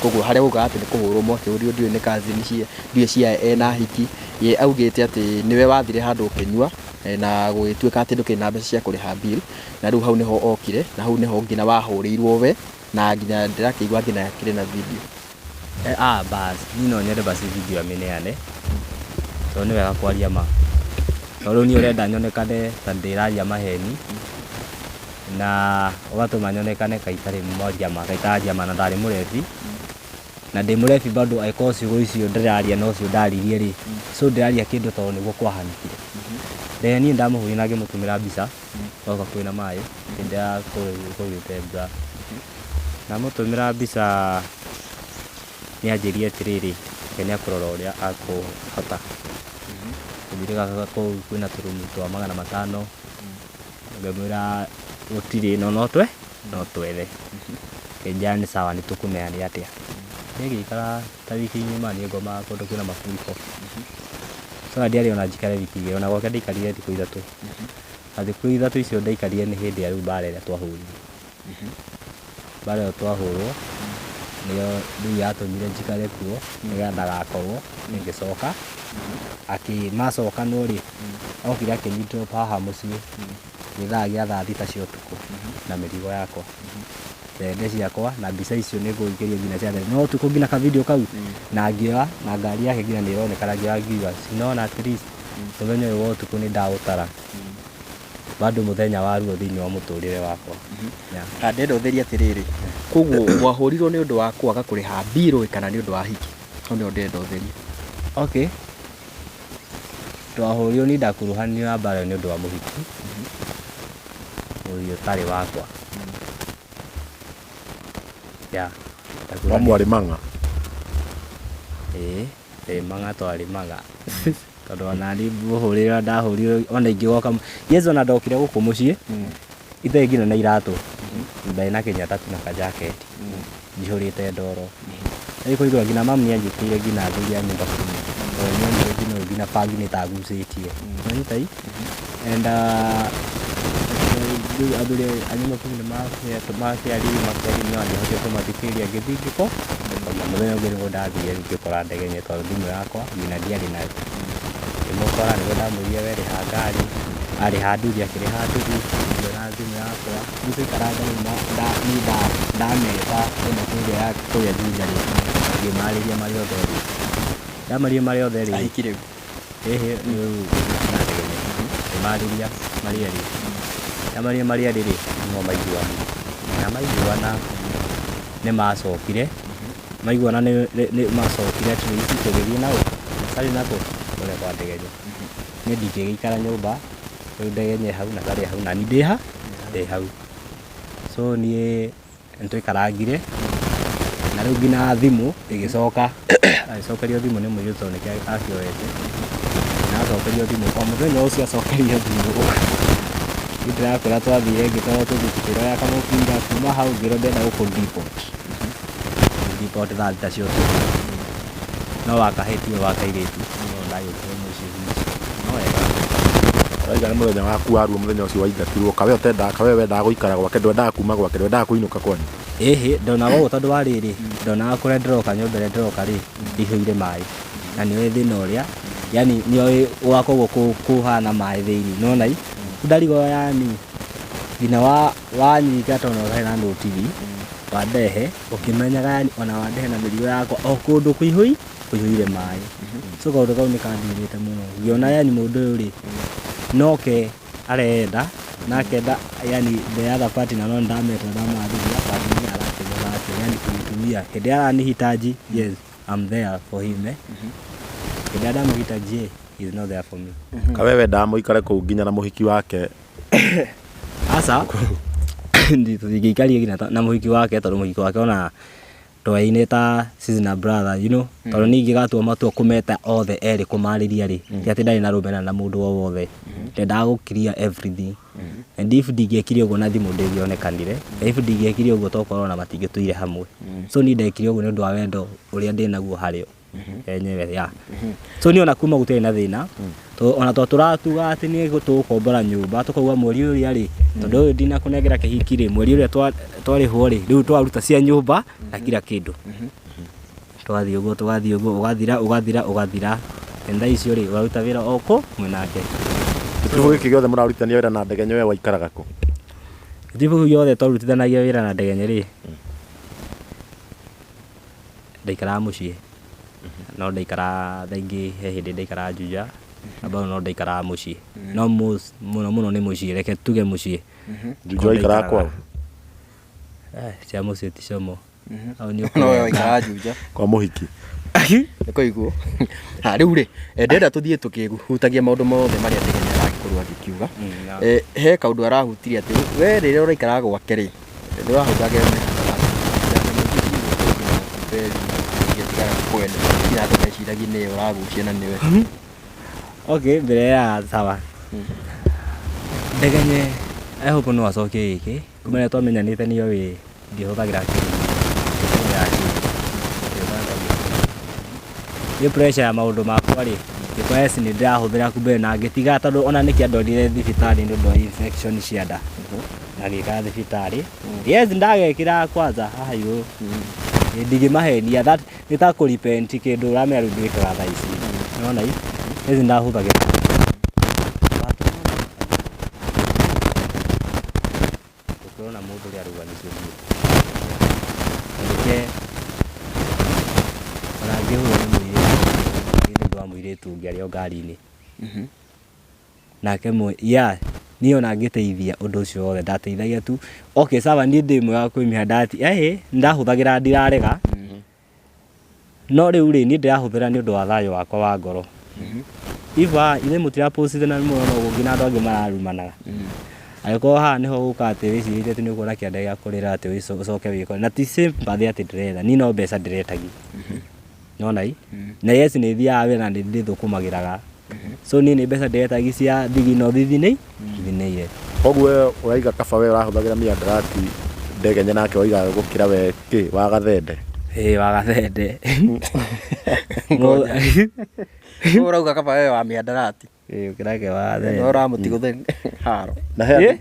Koguo harĩa augaga atĩ nĩ kũhũrwo mwakĩhũrirwo ndiũĩ nĩ cousin ndiũĩ cia ena hiki, ye augĩte atĩ nĩwe wathire handũ ũkĩnyua na gũgĩtuĩka atĩ ndũkĩrĩ na mbeca cia kũrĩha bill, na rĩu hau nĩho okire, na hau nĩho nginya wahũrĩirwo we, na nginya ndĩrakĩigua nginya akĩrĩ na video. Ah bas, niĩ no nyende basi video amĩneane, tondũ nĩ wega kwaria ma. Tondũ rĩu niĩ ũrenda nyonekane ta ndĩraria maheni, na ũgatũma nyonekane ka itarĩ mwaria ma, ka itararia ma na ndarĩ mũrebi, na ndĩ mũrebi bado angĩkorwo ciugo icio ndĩraria nocio ndaririe rĩ, so ndĩraria kĩndũ tondũ nĩguo kwahanĩkire. Then niĩ ndamũhũrire na ngĩmũtũmĩra mbica, gwoka kwĩna maĩ, hĩndĩ ya kũgĩte mbura. Ndamũtũmĩra mbica nĩ anjĩrire atĩrĩrĩ, we nĩ ekũrora ũrĩa akũhota. Ngĩmwĩra kũu kwĩna tũrumu twa 500, ngĩmwĩra gũtirĩ no no twethe. Akĩnjĩra nĩ sawa nĩ tũkũmenya nĩ atĩa. Niĩ ngĩikara ta wiki ng'ima niĩ ngomaga kũndũ kwĩna mafuriko. So ndiarĩ ona njikare wiki igĩrĩ, ona gwake ndaikarire thikũ ithatũ. Na thikũ ithatũ icio ndaikarire nĩ hĩndĩ ya rĩu mbara ĩrĩa twahũrirwo. Mbara ĩyo twahũrwo nĩyo rĩu yatũmire njikare kuo nĩgetha ndagakorwo ngĩcoka. Macokanwo rĩ, okire akĩnyi drop haha mũciĩ gĩthaa gĩa thaa thita cia ũtukũ na mĩrigo yakwa. Mbembe ciakwa na mbica icio nĩ ngũikĩria nginya cia tene. No ũtukũ nginya ka video kau na ngĩoya na ngari yake nginya nĩ ĩronekana ngĩoya ngiuga nona at least mũthenya ũyũ wa ũtukũ nĩ ndaũtara. Bado mũthenya wa ruo thĩinĩ wa mũtũrĩre wakwa. Yeah. Na ndĩrenda ũtherie atĩrĩrĩ, koguo mwahũrirwo nĩ ũndũ wa kwaga kũrĩha mbirũ kana nĩ ũndũ wa hiki? Hau nĩho ndĩrenda ũtherie. Okay. Twahũrirwo niĩ ndakuruhanirio na mbara ĩyo nĩ ũndũ wa mũhiki. Mũhiki ũtarĩ wakwa. Yeah. Wa mwarĩ mang'a. Ĩĩ, ndĩ mang'a twarĩ mang'a. Tondũ ona niĩ mũhũrĩre ndahũrirwo ona ingĩgoka yes ona ndokire gũkũ mũciĩ itarĩ nginya na iratũ, ndarĩ na kĩnyata tu na kajaketi njihũrĩte ndoro. Rĩu kũigua nginya mamu nĩ anjĩtĩire nginya athuri a nyumba kumi tondũ nĩ onire nginya ũyũ nginya bangi nĩ ta agucĩtie. Nĩwanyita ĩ? And rĩu athuri a nyumba kumi nĩ makĩaririe makĩaririe no ndiahotire kũmathikĩrĩria ngĩthiĩ ngĩkoma. Mũthenya ũngĩ nĩguo ndathire ngĩkora Ndegenye tondũ thimũ yakwa nginya ndiarĩ nayo. Ngĩmũkora nĩguo ndamwĩrire we rĩha ngari, arĩha nduthi akĩrĩha nduthi, ngĩona thimũ yakwa. Rĩu twaikaranga rĩu niĩ ndameta ĩno kũrĩa ya kũrĩa Juja rĩ, ngĩmarĩria marĩ othe rĩ, ndamarĩria marĩ othe rĩ, Ahiki rĩu. Ĩhĩ rĩu na Ndegenye, ngĩmarĩria marĩ erĩ. Ndamarĩria marĩ erĩ rĩ, nĩo maiguanire. Na maiguana nĩ macokire, maiguana nĩ macokire at least tũgĩthiĩ na ũ, Sally na kũ? Kũrĩa kwa Ndegenye. Niĩ ndingĩgĩikara nyũmba, rĩu Ndegenye hau na Sally hau na niĩ ndĩ ha? Ndĩ hau. So niĩ nĩ twaikarangire. Na rĩu nginya thimũ ĩgĩcoka, agĩcokerio thimũ nĩ mũirĩtu tondũ nĩkĩo akĩoete. Na acokerio thimũ, o mũthenya ũcio acokerio thimũ, niĩ ndĩrakwĩra twathire ngĩtwarwo tũthiĩ tũkĩrora kamũbira, kuma hau ngĩrwo ndĩrenda gũkũ deport. Deport thaa thita cia ũtukũ. No wa kahĩĩ tiwe wa kairĩtu, no ndagĩũkire mũciĩ no wega. Ũrauga nĩ mũthenya waku wa ruo mũthenya ũcio waingatirwo, kawe ũtendaga, kawe wendaga gũikara gwake, ndwendaga kuma gwake, ndwendaga kũinũka kwanyu. Ĩhĩ, ndonaga ũguo tondũ wa rĩrĩ, ndonaga kũrĩa ndĩroka, nyũmba ĩrĩa ndĩroka rĩ, ĩihũire maĩ. Na nĩoĩ thĩna ũrĩa, yani nĩoĩ gwakwa ũguo kũhana maĩ thĩinĩ, nĩwona ĩ? Rĩu ndarigwo yani nginya wanyita tondũ ũtarĩ na notithi, wandehe ũkĩmenyaga yani ona wandehe na mĩrigo yakwa o kũndũ kũihũire maĩ. So kaũndũ kau nĩ kandirĩte mũno. Ngĩona yani mũndũ ũyũ rĩ, noke arenda na akenda yani the other party na no ndameta ndamarĩria but niĩ arakĩnyona atĩa yani kunitumia hĩndĩ ĩrĩa aranihitaji, yes, I'm there for him, eh. Hĩndĩ ĩrĩa ndamũhitaji eh, he is not there for me. Kawe wendaga mũikare kũu nginya na mũhiki wake? Aca, tũtingĩikarire nginya na mũhiki wake tondũ mũhiki wake ona twaine ta sister na brother, tondũ niĩ ingĩgatua matua kũmeta othe erĩ kũmarĩria rĩ, ti atĩ ndarĩ na rũmena na mũndũ o wothe, ndendaga gũ clear everything. And if ndingĩekire ũguo na thimũ ndĩngĩonekanire, na if ndingĩekire ũguo tokorwo ona matingĩtũire hamwe. So niĩ ndekire ũguo nĩ ũndũ wa wendo ũrĩa ndĩnaguo harĩo enyewe, yeah. So niĩ ona kuma gũtiarĩ na thĩna, ona to tũratuga atĩ nĩ tũgũkombora nyũmba, tũkauga mweri ũrĩa rĩ, tondũ ũyũ ndinakũnengera kĩhiki rĩ, mweri ũrĩa twarĩhwo rĩ, rĩu twaruta cia nyũmba na kila kĩndũ. Tũgathiĩ ũguo, tũgathiĩ ũguo, ũgathira, ũgathira, ũgathira. And thaa icio rĩ, ũraruta wĩra o kũ mwĩnake. Gĩtiribũ gĩkĩ gĩothe mũrarutithania wĩra na Ndegenye, we waikaraga kũ? Gĩtiribũ gĩothe twarutithanagia wĩra na Ndegenye rĩ, ndaikaraga mũciĩ. No ndaikaraga thaa ingĩ, he hĩndĩ ndaikaraga Juja, na bado no ndaikaraga mũciĩ. No most mũno mũno nĩ mũciĩ, reke tuge mũciĩ. Juja waikaraga kwao? Cia mũciĩ ti como. Hau nĩ No we ũkũrenga. waikaraga Juja. Kwa mũhiki. Nĩ kũiguo. Ha, rĩu rĩ, ndĩrenda tũthiĩ tũkĩhutagia maũndũ mothe marĩa Ndegenye aragĩkorwo agĩkiuga. He kaũndũ arahutirie atĩ we rĩrĩa ũraikaraga gwake rĩ, nĩ ũrahũthagĩra mĩhadarati. Na maingĩ biũ tigana kwenda nginya andũ meciragie nĩwe ũragucia na nĩwe. Okay, mbere ya sawa. Ndegenye, I hope no acokie gĩkĩ. Kuma rĩrĩa twamenyanĩte nĩoĩ ndihũthagĩra kĩndũ. Ndihũthagĩra kĩndũ. Nĩ pressure ya maũndũ makwa rĩ, ngĩkora yes nĩ ndĩrahũthĩra kumbe na ngĩtiga tondũ ona nĩkĩo andwarire thibitarĩ nĩ ũndũ wa infection cia nda. Na ngĩikara thibitarĩ. Yes, ndagekĩraga kwanza haha igũrũ. Ndingĩmahenia that nĩ ta kũ repent kĩndũ ũramenya rĩu ndwĩkaga thaa ici. Nĩwona ĩ? Yes, ndahũthagĩra. But ũkĩona mũndũ ũrĩa arauga nĩcio niĩ. Reke ona ngĩhũrwo nĩ mũirĩtu, nĩ ũndũ wa mũirĩtu ũngĩ arĩ o ngari-inĩ. Nake yeah, niĩ ona ngĩteithia ũndũ ũcio wothe ndateithagia tu. Okay, sawa niĩ ndĩ mwega kwĩ mĩhandarati, ndahũthagĩra ndirarega. No rĩu rĩ, niĩ ndĩrahũthĩra nĩ ũndũ wa thayũ wakwa wa ngoro. If ithuĩ mũtirapostire na nĩmũrona ũguo nginya andũ angĩ mararumanaga. Angĩkorwo haha nĩho ũgũka atĩ wĩcirĩtie atĩ nĩũkuona kĩanda gĩa kũrĩra atĩ ũcoke wĩkore. Na ti sympathy atĩ ndĩretha, niĩ no mbeca ndĩretagia. Nĩwona ĩ? Na yes nĩ thiaga wĩra na nĩ ndĩthũkũmagĩraga. So niĩ nĩ mbeca ndĩretagia cia thigino thithinĩire. Koguo we ũraiga kaba we ũrahũthagĩra mĩandarati Ndegenye nake waigaga gũkĩra we kĩ wa gathende? Ĩĩ wa gathende. Ũguo ũrauga kaba we wa mĩandarati. Ĩĩ gũkĩra ke wa gathende. No ũramũtigũthe haro. Na he andũ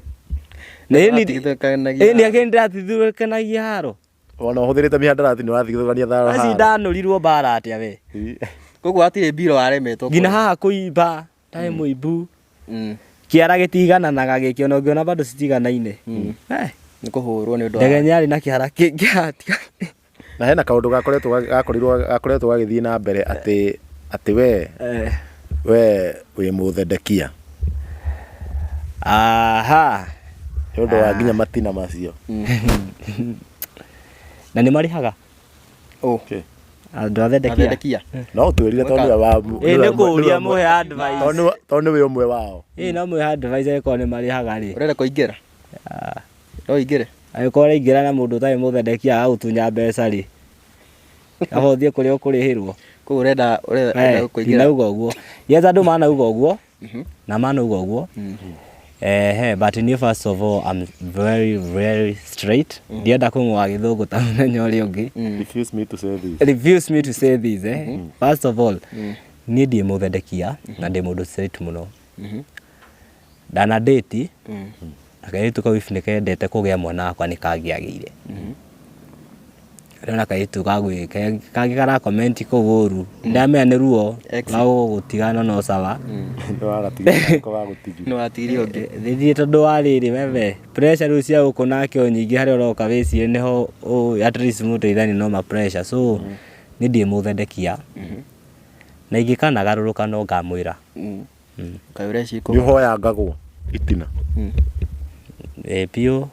Ũratigithũkanagia Ĩĩ nĩ ndĩratigithũkanagia haro. Ona ũhũthĩrĩte mĩhandarati nĩ ũratigithũkania thara Aci haro. ndanũrirwo mbara atĩa we. Koguo hatirĩ mbiro waremetwo. Nginya haha kũimba, ndarĩ mũimbu. Kĩara gĩtigananaga gĩkĩ ona ũngĩona bado citiganaine. Nĩ kũhũrwo nĩ ũndũ wa Ndegenye arĩ na kĩara kĩngĩ. Na hena kaũndũ gakoretwo gakorirwo gakoretwo gagĩthiĩ na mbere atĩ atĩ we we wĩ mũthendekia. Aha. Nĩ ũndũ wa nginya matina macio. Na nĩ marĩhaga? Okay. Andũ athendekia. Athendekia. No ũtwĩrire tondũ nĩwe wa Ĩĩ nĩ kũũria mũhe advice. Tondũ nĩwe ũmwe wao. Ĩĩ no mũhe advice angĩkorwo nĩ marĩhaga rĩ. Ũrenda kũingĩra? No ũingĩre? Angĩkorwo ũraingĩra na mũndũ ũtarĩ mũthendekia agagũtunya mbeca rĩ. Kaba ũthiĩ kũrĩa ũkũrĩhĩrwo. Koguo ũrenda ũrenda Eh, kũingĩra. Ndinauga ũguo. Yes, andũ manauga ũguo na manauga ũguo. Ehe, but niĩ first of all, I'm very very straight. Ndienda kũng'oa gĩthũngũ ta mũthenya ũrĩa ũngĩ. Refuse me to say this. Refuse me to say this, eh. First of all, niĩ ndirĩ mũthendekia na ndĩ mũndũ straight mũno. Ndana date na kairĩtu kau if nĩkendete kũgĩa mwana wakwa nĩ kangĩagĩire. Rĩu kairĩtu kangĩ kara comment kũu ũru, ndamenya nĩ ruo Exit. rwa gũtigana no sawa. Nĩ wagatigia ko wagũtigia. Nĩ watigirie ũngĩ. Thithiĩ tondũ wa rĩrĩ wewe pressure rĩu cia gũkũ nake o nyingĩ harĩa ũroka wĩcirie nĩho at least mũteithanie no ma pressure, so niĩ ndirĩ mũthendekia na ingĩkanagarũrũka no ngamwĩra. Kaĩ ũreciria Nĩ ũhoyangagwo itina. Ĩ biũ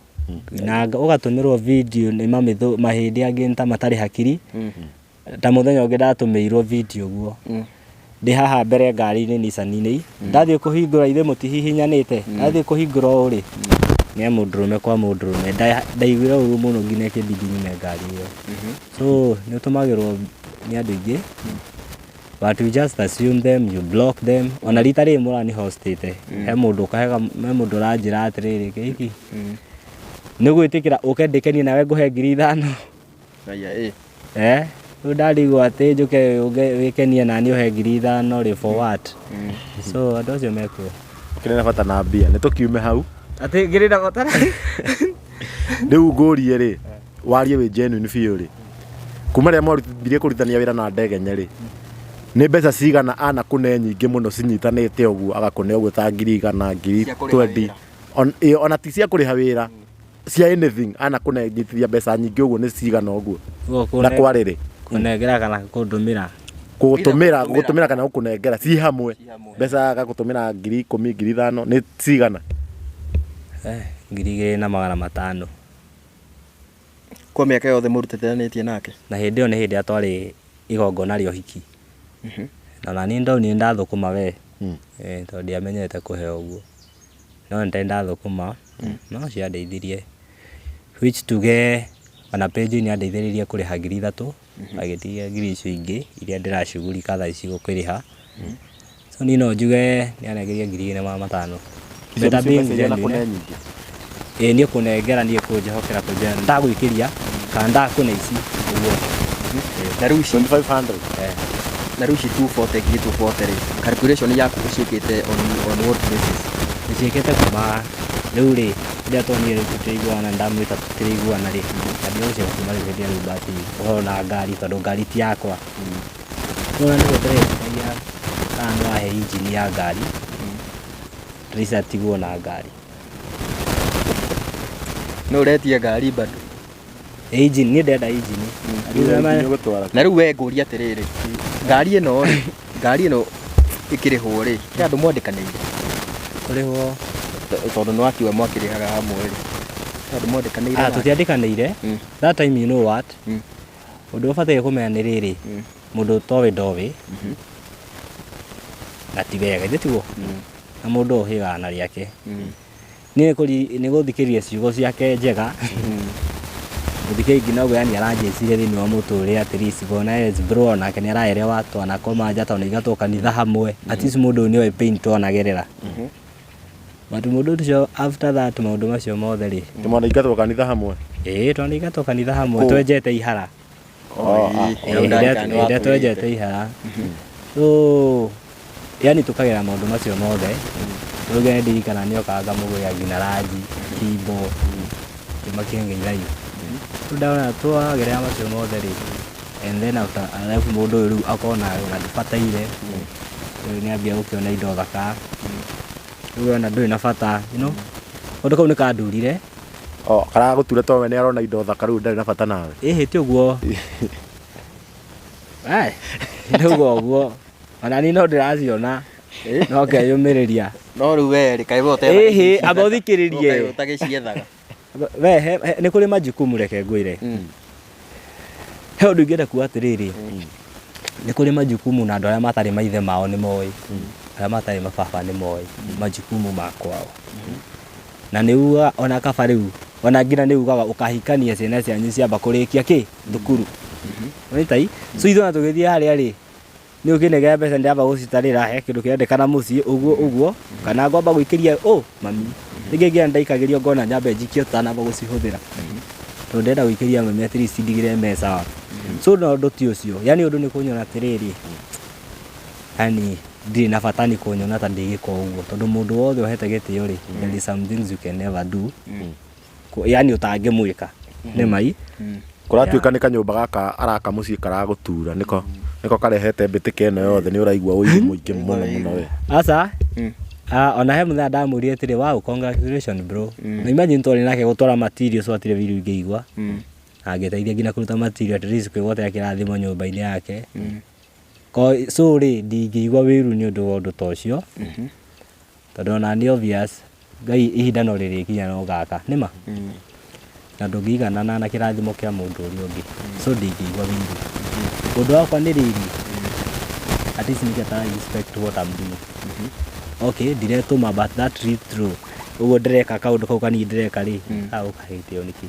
na ũgatũmĩrwo video nĩ mamĩthũ mahĩndĩ angĩ nĩ ta matarĩ hakiri. Ta mũthenya ũngĩ ndatũmĩirwo video ũguo ndĩ haha mbere ngari-inĩ Nissan-inĩ, ndathiĩ kũhingũra, ithuĩ mũtihihinyanĩte, ndathiĩ kũhingũra ũũ rĩ, nĩ ya mũndũrũme kwa mũndũrũme. Ndaiguire ũru mũno nginya ĩkĩmbidi nyume ngari ĩyo. So nĩ ũtũmagĩrwo nĩ andũ aingĩ, but you just assume them, you block them. Ona rita rĩrĩ mũrani hostĩte he mũndũ ũkahega, he mũndũ ũranjĩra atĩrĩrĩ, kĩhiki nĩ gwĩtĩkĩra ũke ndĩkenie nawe ngũhe 5,000. Aya ĩ. Eh, rĩu ndarigwo atĩ njũke wĩkenie nani ũhe 5,000 rĩ, for what? So andũ acio mekuo. Ũkĩrĩ na bata na mbia. Nĩ tũkiume hau. Atĩ ngĩrĩ na bata. Rĩu ngũrie rĩ, warie wĩ genuine biũ rĩ. Kuma rĩrĩa mwarutire kũrutithania wĩra na Ndegenye rĩ, nĩ mbeca cigana anakũne nyingĩ mũno cinyitanĩte ũguo agakũne ũguo ta 100,000, ngiri Cia kũrĩha 20. wĩra. Ona ti cia kũrĩha wĩra, cia anything anakũne nyitithia mbeca nyingĩ ũguo nĩ cigana ũguo. Na kwarĩrĩ. Kũnengera kana kũndũmĩra? Gũgũtũmĩra, Either gũgũtũmĩra kana gũkũnengera ci hamwe. Ci hamwe. Mbeca agagũtũmĩra 10,000, 5,000 nĩ cigana? Eh, 2,500. Kwa mĩaka yothe mũrutithanĩtie nake. Na hĩndĩ ĩyo nĩ hĩndĩ ĩrĩa twarĩ igongona rĩa ũhiki. Na nani ndaunire ndathũkũma we. Eh, tondũ ndiamenyete kũheo ũguo. No nĩ ndathũkũma, no ciandeithirie. Which tuge ona page nĩ andeithĩrĩirie kũrĩha 3,000, agĩtigia ngiri icio ingĩ iria ndĩracugurika thaa ici gũkĩrĩha. So niĩ no njuge nĩ anengeria 2,500. Icio Better nĩcio being mbeca iria genuine, anakũne eh? nyingĩ. Ĩĩ niĩ kũnengera niĩ kũnjĩhokera kũnjĩra ndagwĩkĩria kana ndakũne ici ũguo. Na rĩu ici 2500. Eh. Na rĩu ici 240, 240 rĩ, calculation yaku ũciĩkĩte on what basis? Ndĩciĩkĩte kuma rĩu rĩ, rĩrĩa tuonire rĩu tũtiraiguana, ndamwĩta tũtiraiguana rĩ, ngambia gũciĩka kuma rĩu hĩndĩ ĩrĩa rĩu bati ũhoro na ngari tondũ ngari ti yakwa. Nĩwona nĩguo ndĩreciragia kana nĩ wahe injini ya ngari, at least atigwo na ngari. No ũretia ngari bado. Engine, niĩ ndĩrenda engine. Injini ũgũtwara. Na rĩu we ngũria atĩrĩrĩ, ngari ĩno rĩ, ngari ĩno ĩkĩrĩhwo rĩ, kĩ andũ mwandĩkanĩire? Kũrĩhwo. Tondũ nĩ wakiuga mwakĩrĩhaga hamwe rĩ. Kĩ andũ mwandĩkanĩire? Ah, nake? tũtiandĩkanĩire. That time, you know what? Ũndũ ũbataire kũmenya nĩ rĩrĩ, mũndũ ũtoĩ ndoĩ, na ti wega, githĩ tiguo? Na mũndũ ũhĩgaga na rĩake. Niĩ nĩ gũthikĩrĩria ciugo ciake njega, gũthikĩrĩria nginya ũguo, yani aranjĩciria thĩinĩ wa mũtũrĩre, at least ngona yes bro, nake nĩ araelewa, twanakoma nja twanaingatwo kanitha hamwe, at least mũndũ ũyũ nĩoĩ pain twanagerera. But mũndũ ũcio after that maũndũ macio mothe rĩ, Mwanaingatwo kanitha hamwe. Ĩĩ, twanaingatwo kanitha hamwe. Kũ? Twenjete ihara. Oh, ah. Ĩĩ, Ĩĩ, hĩndĩ ĩrĩa twenjete ihara, so yani tũkagera maũndũ macio mothe. Rĩu nĩ ndirikana nĩ okaga ngamũgũrĩra nginya ranji kimbo kĩmakĩngeithagia. Rĩu ndona twagerera macio mothe rĩ, and then after alafu mũndũ ũyũ rĩu akona ona ndibataire, rĩu nĩ ambia gũkĩona indo thaka, rĩu ona ndũrĩ na bata. Kaũndũ kau nĩ kandurire. Oh, karagũture tondũ we nĩ arona indo thaka, rĩu ndarĩ na bata nawe. Ĩhĩ, ti ũguo. Ai, ndauga ũguo ona niĩ no ndĩraciona no ngeyũmĩrĩria. No rĩu we rĩ, kaĩ we ũtethaga Ĩhĩ, indo ici amba thaka? ũthikĩrĩrie. Kaĩ ũtagĩciethaga? We nĩ kũrĩ majukumu, reke ngwĩre. He ũndũ ingĩenda kuga atĩrĩrĩ, nĩ kũrĩ majukumu na andũ arĩa matarĩ maithe mao nĩ moĩ, arĩa matarĩ mababa nĩ moĩ majukumu ma kwao. Na nĩ ugaga ona kaba rĩu ona nginya nĩ ugaga ũkahikania ciana cianyu ciamba kũrĩkia kĩ thukuru. Nĩtai so ithuĩ ona tũgĩthiĩ harĩa rĩ, nĩ ũkĩnengera mbeca ndĩramba gũcitarĩra he kĩndũ kĩrendekana mũciĩ ũguo ũguo, kana ngwamba gũikĩria ũ mami. Rĩngĩ nginya ndaikagĩrio ngona nyambe njikie tũtanamba gũcihũthĩra, tondũ ndĩrenda gũikĩria mami at least ndigĩre me sawa. So na ũndũ ti ũcio, yani ũndũ nĩ kũnyona atĩrĩrĩ, yani ndirĩ na bata nĩ kũnyona ta ndĩgĩka ũguo, tondũ mũndũ wothe ũhete gĩtĩo rĩ, there is some things you can never do, yani ũtangĩmwĩka nĩ mai. Kũratuĩka nĩ kanyũmba gaka araka mũciĩ karagũtura, nĩko karehete mbĩtĩka ĩno yothe. Nĩ ũraigua ũiru mũingĩ mũno mũno we? Aca. Ah, ona he mũthenya ndamũrire atĩrĩ, "Wow, congratulations, bro." Na imagine twarĩ nake gũtwara materials, hatirĩ wĩiru ingĩigua, angĩteithia nginya kũruta material, at least kwĩgwatĩra kĩrathimo nyũmba-inĩ yake. So rĩ, ndingĩigua wĩiru nĩ ũndũ wa ũndũ ta ũcio, tondũ ona nĩ obvious Ngai ihinda no rĩrĩkinya no gaka nĩma na ndũngĩiganana na kĩrathimo kĩa mũndũ ũrĩa ũngĩ. So ndingĩigua wĩiru. Ũndũ wakwa nĩ rĩrĩ, at least nĩ respect what I'm doing. Okay, ndiretũma, but that read through ũguo ndĩreka kaũndũ kau kanini ndĩreka rĩ, agũkahe gĩtĩo nĩkĩ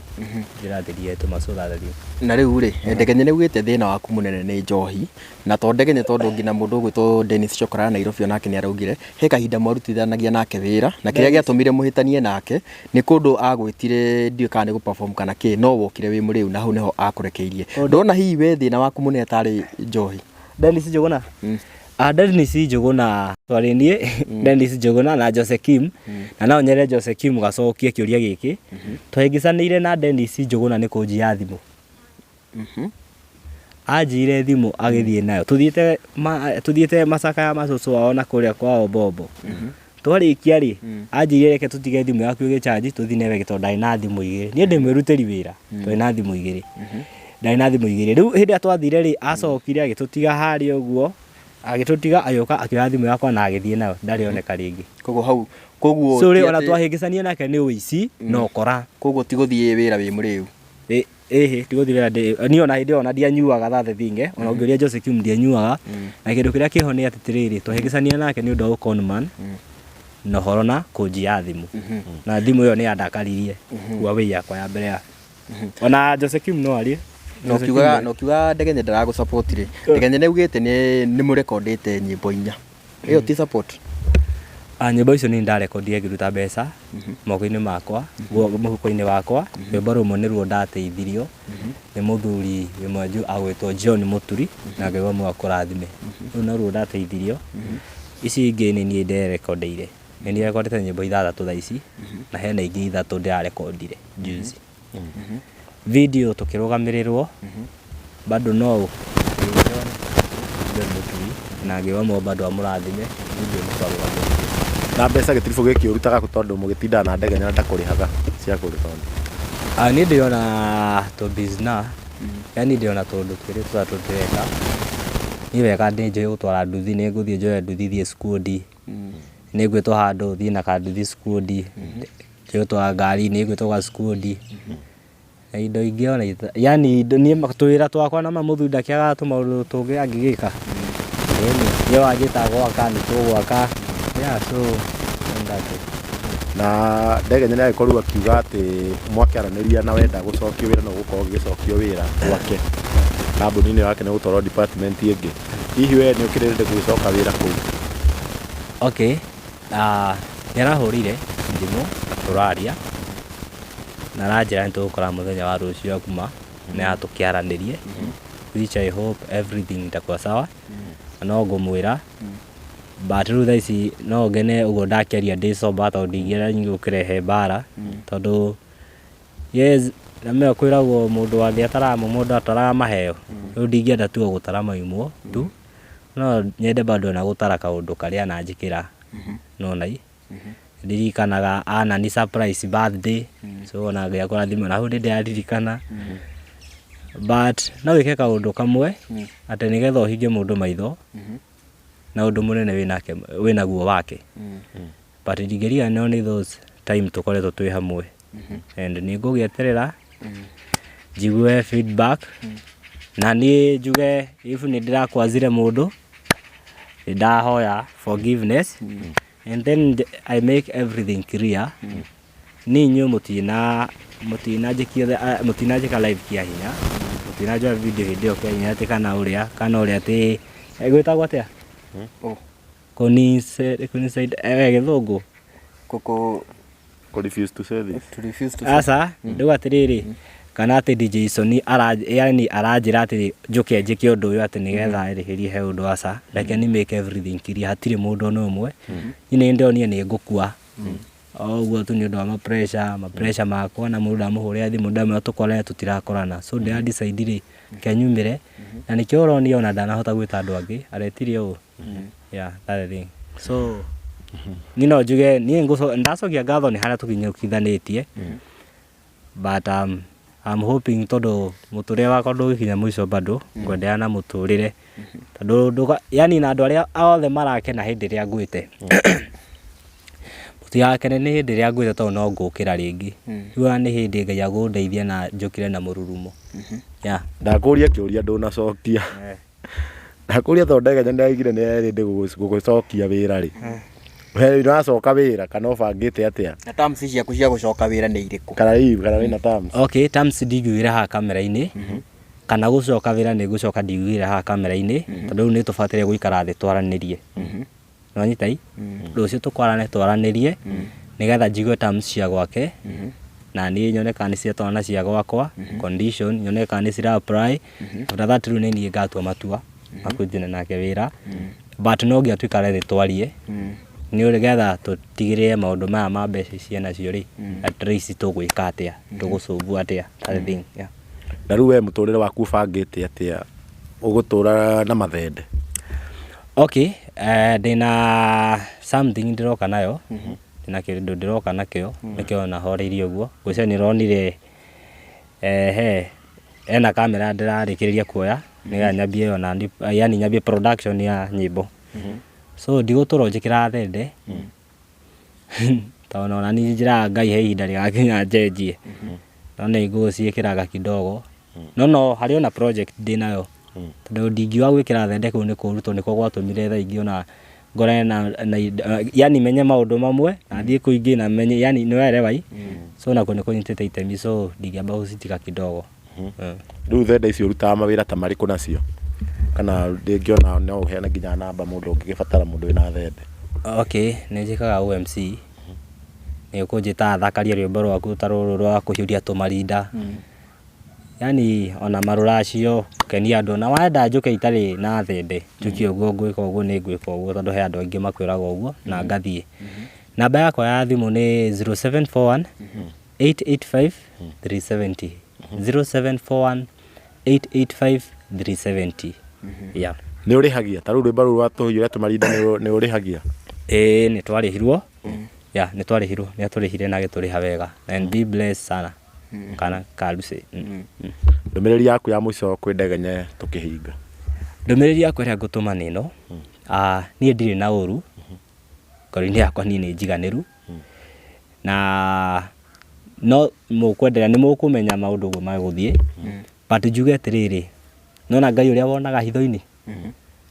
ndĩrathiĩ ndiretũma, so that rĩ. Na rĩu rĩ, Ndegenye, nĩ ugĩte thĩna waku mũnene nĩ njohi, na to Ndegenye, tondũ nginya mũndũ ũgwĩtwo Dennis Chokora Nairobi onake nĩ araugire he kahinda mwarutithanagia nake wĩra, na kĩrĩa gĩatũmire mũhĩtanie nake nĩ kũndũ agwĩtire, ndiũĩ kana nĩ gũ-perform kana kĩ, no wokire wĩ mũrĩu na hau nĩho akũrekeirie. Ndona hihi we thĩna waku mũnene tarĩ njohi? Dennis Njuguna. Ah, Dennis Njuguna twarĩ niĩ, Dennis Njuguna na Jose Kim, na no nyere Jose Kim gacokie kĩũria gĩkĩ. Twahĩngĩcanĩire na Dennis Njuguna nĩ kũnjia thimũ. Anjiire thimũ agĩthiĩ nayo, tũthiĩte macaka ya macũcũ wao na kũrĩa kwao Bombo. Twarĩkia rĩ, anjĩrire reke tũtige thimũ yaku ĩgĩchanji tũthiĩ nawe, tondũ ndarĩ na thimũ igĩrĩ. Niĩ ndĩ mwĩrutĩri wĩra, twarĩ na thimũ igĩrĩ, ndarĩ na thimũ igĩrĩ. Rĩu hĩndĩ ĩrĩa twathire rĩ, acokire agĩtũtiga harĩa ũguo, agĩtũtiga, agĩũka akĩoya thimũ yakwa na agĩthiĩ nayo, ndarĩ oneka rĩngĩ. Koguo hau koguo So rĩ, ona twahĩngĩcania nake nĩ ũici na ũkora. Koguo ti gũthiĩ wĩra wĩ mũrĩu? Ĩhĩ, tigũthiĩ wĩra niĩ ona hĩndĩ ĩyo ona ndianyuaga, that's the thing, eh. Ona ũngĩũria Jose Kim, ndianyuaga. Na kĩndũ kĩrĩa kĩho nĩ atĩ rĩrĩ, twahĩngĩcania nake nĩ ũndũ wa conman na ũhoro na kũnjia thimũ, na thimũ ĩyo nĩ yandakaririe Huawei yakwa ya mbere ya ona Jose Kim no arie. Na ũkiuga Ndegenye ndaragũ support rĩ, Ndegenye nĩ augĩte nĩ mũrekondĩte nyĩmbo inya, ĩyo ti support? Ah, nyĩmbo icio nĩ ndarekondire ngĩruta mbeca moko-inĩ makwa, mũhuko-inĩ wakwa. Rwĩmbo rũmwe nĩruo ndateithirio nĩ mũthuri wĩ mwanju agwĩtwo John Mũturi, na Ngai wa muoyo akũrathime. Rũu noruo ndateithirio. Ici ingĩ nĩ niĩ nderekondeire. Nĩ niĩ rekondete nyĩmbo ithathatũ thaa ici, na hena ingĩ ithatũ ndĩrarekondire juzi. Video tũkĩrũgamĩrĩrwo bado no John John Mũturi, na Ngai wa muoyo bado amũrathime. Video nĩ twarũgamĩrĩire. Na mbeca gĩtiribũ gĩkĩ ũrutaga kũ, tondũ mũgĩtindaga na ndege na ndakũrĩhaga cia kũrekondi? Ah, niĩ ndĩrona tũ business, yani ndĩrona tũndũ twĩrĩ tũtatũ ndĩreka. Niĩ wega nĩ njũĩ gũtwara nduthi, nĩ ngũthiĩ njoe nduthi thiĩ skundi, nĩ ngwĩtwo handũ thiĩ na kanduthi skundi, njũĩ gũtwara ngari, nĩ ngwĩtwo ga skundi, na indo ingĩ ona yani indo niĩ tũwĩra twakwa na mamũthuri ndakĩagaga tũmaũndũ tũngĩ angĩgĩka. Ĩni niĩ wanjĩta gwaka nĩ tũgwaka, yeah, so that it. Na ndege nĩ agĩkorirwo akiuga atĩ mwakĩaranĩria na wenda gũcokio wĩra no gũkorwo ũgĩcokio wĩra gwake kambuni-inĩ yake, nĩ gũtwarwo department ĩngĩ. Hihi we nĩ ũkĩrĩrĩte gũgĩcoka wĩra kũu? Okay, nĩ arahũrire thimũ tũraria na aranjĩra nĩ tũgũkora mũthenya wa rũciũ akuma na tũkĩaranĩrie, which I hope everything itakuwa sawa. Na no ngũmwĩra, but rĩu thaa ici no ngene ũguo ndakĩaria ndĩ sober, tondũ ndingĩenda nyingĩ gũkĩrehe mbara, tondũ yes, na mĩo kwĩragwo mũndũ wa thĩ ataraga mũndũ ataraga maheo. Rĩu ndingĩenda tu o gũtara maimwo tu, no nyende bado ona gũtara kaũndũ karĩa ananjĩkĩra. No nai ndirikanaga anani surprise birthday, so ona Ngai akũrathime, na hau nĩ ndĩraririkana. But no wĩke kaũndũ kamwe atĩ nĩgetha ũhinge mũndũ maitho na ũndũ mũnene wĩnake wĩnaguo wake, but ndingĩriganĩrwo nĩ those time tũkoretwo twĩ hamwe, and nĩ ngũgĩeterera njigue feedback, na niĩ njuge if nĩ ndĩrakwazire mũndũ, nĩ ndahoya forgiveness, and then I make everything clear. Niĩ inyuĩ mũtinanjĩka live kĩa hinya. Tũtinanjoya video hĩndĩ ĩyo Kenya atĩ kana ũrĩa kana ũrĩa atĩ gwĩtagwo atĩa? Oh. Coincide gĩthũngũ. Kũkũ Kũ refuse to say this. To refuse to. Aca, ndauga atĩrĩrĩ, kana atĩ DJ Sony ara yani aranjĩra atĩ njũke njĩke ũndũ ũyũ atĩ nĩgetha ĩrĩhĩrie he ũndũ, aca. Reke ni make everything clear, hatirĩ mũndũ ona ũmwe. Niĩ nĩ ndonire nĩ ngũkua o ũguo tu nĩ ũndũ wa ma pressure, ma pressure makwa, na mũndũ ndamũhũrĩra thimũ ndamwĩra tũkorane, tũtirakorana. So ndĩra decide rĩ, reke nyumĩre, na nĩkĩo ũronire ona ndanahota gwĩta andũ angĩ aretire ũũ. Yeah, that the thing. So niĩ no njuge niĩ ndacokia ngatho nĩ harĩa tũkinyũkithanĩtie, but I'm hoping tondũ mũtũrĩre wakwa ndũgĩkinya mũico, bado ngwenderea na mũtũrĩre, tondũ yani na andũ arĩa othe marakena hĩndĩ ĩrĩa ngwĩte, mũtigakene nĩ hĩndĩ ĩrĩa ngwĩte, tondũ no ngũkĩra rĩngĩ. Rĩu ona nĩ hĩndĩ Ngai agũndeithia na njũkĩre na mũrurumo, yeah. Ndakũria kĩũria ndũnacokia. Ndakũria tondũ Ndegenya nĩaigire nĩ erĩ gũgũcokia wĩra rĩ. We ũracoka wĩra kana ũbangĩte atĩa? Na terms ciaku cia gũcoka wĩra nĩ irĩkũ? Kana hihi kana wĩna terms? Okay, terms ndingiugĩra haha kamera-inĩ, kana gũcoka wĩra nĩ gũcoka ndingiugĩra haha kamera-inĩ, tondũ rĩu nĩ tũbataire gũikara thĩ twaranĩrie. Nĩwanyita i? Rũciũ tũkwarane twaranĩrie nĩgetha njigue terms cia gwake na niĩ nyone kana nĩ ciatwarana na cia gwakwa condition, nyone kana nĩ cira apply. After that rĩu nĩ niĩ ngatua matua ma kũnjina nake wĩra, but no nginya tũikare thĩ twarie nĩ nĩgetha tũtigĩrĩre maũndũ maya ma mbeca ici enacio rĩ, at least tũgwĩka atĩa, tũgũcũbu atĩa, that thing, yeah. Na rĩu we mũtũrĩre waku ũbangĩte atĩa? Ũgũtũra na mathende? Okay, ndĩna something ndĩroka nayo, ndĩna kĩndũ ndĩroka nakĩo, nĩkĩo nahoreirie ũguo. Ngwĩciria nĩ ũronire he ena kamera ndĩrarĩkĩrĩria kuoya nĩgetha nyambie ona yani nyambie production ya nyĩmbo. So ndigũtũra njĩkĩraga thende, tondũ ona niĩ njĩraga Ngai he ihinda rĩgakinya njenjie, no nĩ ngũciĩkĩraga kidogo. No harĩ ona project ndĩnayo, tondũ ndingiuga gwĩkĩra thende kũu nĩ kũũru, tondũ nĩkuo gwatũmire thaa ingĩ ona ngorane na yani menye maũndũ mamwe na thiĩ kũu ingĩ na menye, yani nĩ waelewa i. So nakuo nĩ kũnyitĩte itemi, so ndingĩamba gũcitiga kidogo. Rĩu thende icio ũrutaga mawĩra ta marĩkũ nacio? Kana rĩngĩ ona no ũheane nginya namba mũndũ ũngĩgĩbatara mũndũ wĩna thende. Okay, nĩ njĩkaga OMC. Nĩ ũkũnjĩta thakarie rwĩmbo rwaku ta rũrũ rwa kũhiũria tũmarinda. Yani ona marũracio kenia andũ, na wenda njũke itarĩ na thende, njũke ũguo ngwĩka ũguo, nĩ ngwĩka ũguo, tondũ he andũ aingĩ makwĩraga ũguo na ngathiĩ. Namba yakwa ya thimũ nĩ 0741 885 370, 0741 885 370, yeah. Nĩ ũrĩhagia? Ta rĩu rwĩmbo rũu rwa tũhiũria tũmarinda nĩ ũrĩhagia? Ĩĩ, nĩ twarĩhirwo. Yeah, nĩ twarĩhirwo, nĩ atũrĩhire na agĩtũrĩha wega. And be blessed sana kana karuci. Ndũmĩrĩri yaku ya mũico kwĩ Ndegenye tũkĩhinga. Ndũmĩrĩri yakwa ĩrĩa ngũtũma nĩ ĩno. Niĩ ndirĩ na ũru ngoro-inĩ yakwa, niĩ nĩ njiganĩru, na no mũkwenderea nĩ mũkũmenya maũndũ ũguo magũthiĩ, but njuge atĩrĩrĩ, nona Ngai ũrĩa wonaga hitho-inĩ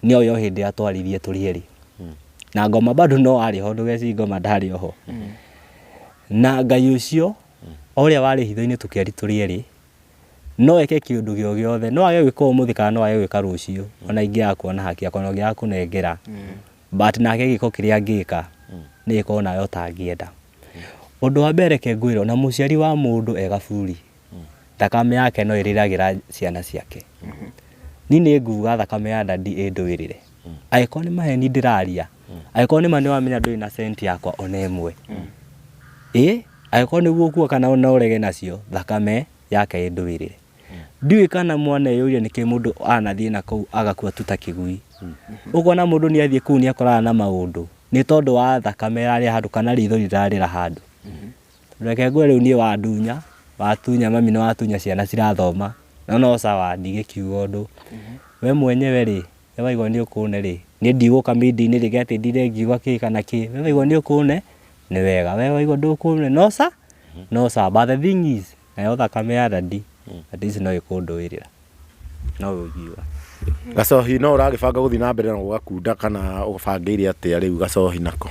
nĩ oĩ o hĩndĩ ĩrĩa twaririe tũrĩ erĩ na ngoma bado no arĩ ho, ndũgeci ngoma ndarĩ oho, na Ngai ũcio o ũrĩa warĩ hitho-inĩ tũkĩari tũrĩ erĩ no eke kĩũndũ gĩo gĩothe, no age gwĩka ũmũthĩ kana no age gwĩka rũciũ, ona ingĩaga kuona haki yakwa na ũngĩaga kũnengera, but nake gĩko kĩrĩa angĩka nĩ gĩkorwo nawe ũtangĩenda. Ũndũ wa mbere, reke ngwĩre, ona mũciari wa mũndũ e gaburi, thakame yake no ĩrĩragĩra ciana ciake. Niĩ nĩ nguga thakame ya dadi ĩndũĩrĩre angĩkorwo nĩ maheni ndĩraria, angĩkorwo nĩ ma nĩ wamenya ndũrĩ na centi yakwa ona ĩmwe, ĩ angĩkorwo nĩguo ũkuga kana no ũrege nacio, thakame yake ĩndũĩrĩre. Ndiũĩ kana mwana eyũria nĩkĩ mũndũ anathiĩ na kũu agakua tu ta kĩgui. Ũkona mũndũ nĩ athiĩ kũu nĩ akorana na maũndũ nĩ tondũ wa thakame ĩrarĩa handũ kana ritho rĩrarĩra handũ. Reke ngwĩre, rĩu niĩ wandunya, watunya mami na watunya ciana cirathoma, no no sawa, ndigĩkiuga ũndũ. We mwenyewe rĩ, we waigua nĩ ũkũne rĩ, niĩ ndigũka media-inĩ rĩngĩ atĩ ndinde ngiuga kĩ kana kĩ. We waigua nĩ ũkũne nĩ wega, we waigua ndũkũne no sa no sawa, but the thing is nayo thakame ya dadi at least no ĩkũndũĩrĩra, no ũngiuga. Gacohi no ũragĩbanga gũthiĩ na mbere na gũgakunda kana ũbangĩire atĩa rĩu gacohi nako?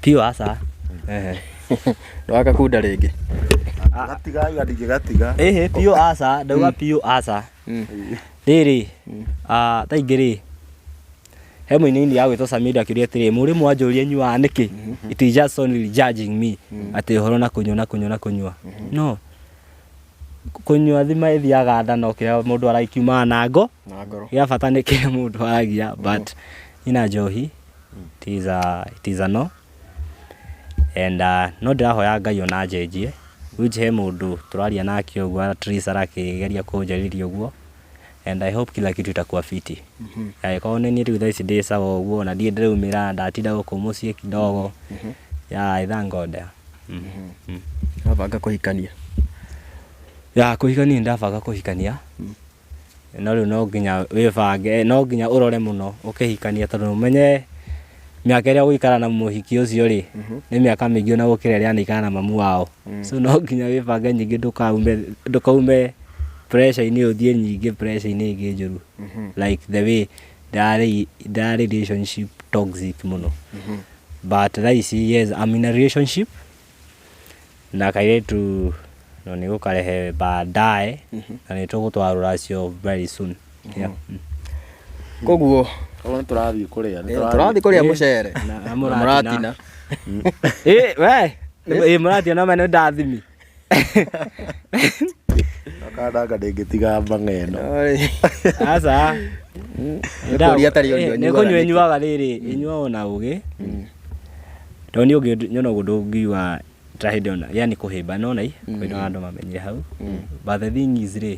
Piũ, aca. Ehe. Ndwagakunda rĩngĩ. Gatiga iga ndingĩgatiga. Ĩhĩ, biũ aca, ndauga biũ aca. Rĩrĩ, thaa ingĩ rĩ, he mũini ya gwĩtwo Samira akĩũria atĩrĩ, mũrĩmũ wanjũria nyuaga nĩkĩ? It is just only judging me atĩ ũhoro na kũnyua na kũnyua na kũnyua. No kũnyua thima ĩthiaga nda, no kĩrĩa mũndũ arakiumaga na ngo Na ngoro. Gĩa bata nĩ kĩrĩa mũndũ aragia, but ina njohi, it is a no. And no ndĩrahoya Ngai ona njenjie, which he mũndũ tũraria nake ũguo, at least arakĩgeria kũnjarĩria ũguo, and I hope kila kitu itakuwa fiti. Angĩkorwo nĩ niĩ rĩu thaa ici ndĩ sawa ũguo, na ndirĩ ndĩraumĩra, ndatinda gũkũ mũciĩ kidogo. Yeah, I thank God, yeah. Wabanga kũhikania? Ya, kũhikania, ndabanga kũhikania, no rĩu no nginya wĩbange, no nginya ũrore mũno ũkĩhikania, tondũ ũmenye mĩaka ĩrĩa ũgũikara na mũhiki ũcio rĩ, nĩ mĩaka mĩingĩ ona gũkĩra ĩrĩa anaikara na mamu wao. So no nginya wĩbange nyingĩ, ndũkaume pressure-inĩ ũthiĩ nyingĩ pressure-inĩ ĩngĩ njũru, like the way ndarĩ relationship toxic mũno. But thaa ici, yes, I'm in a relationship na kairĩtu, no nĩ gũkarehe baadaye, na nĩ tũgũtwara rũracio very soon, yeah. Koguo Koguo nĩ tũrathiĩ kũrĩa. Nĩ tũrathiĩ kũrĩa mũcere. Na Na mũratina. Mũratina. Ĩ we, ĩ mũratina no mene ndathimi. Kandanga ndĩngĩtiga mang'eno. Aca. Nĩ kũria atarĩ ũria Nĩ ũnyuaga kũnyua. Nĩkĩ? Ĩnyuaga rĩrĩ, ĩnyuagwo na ũgĩ, tondũ niĩ ũngĩ nyona ũguo ndũngiuga ta hĩndĩ ona yani kũhĩmba nona i kwĩna andũ mamenyire hau. But the thing is rĩ,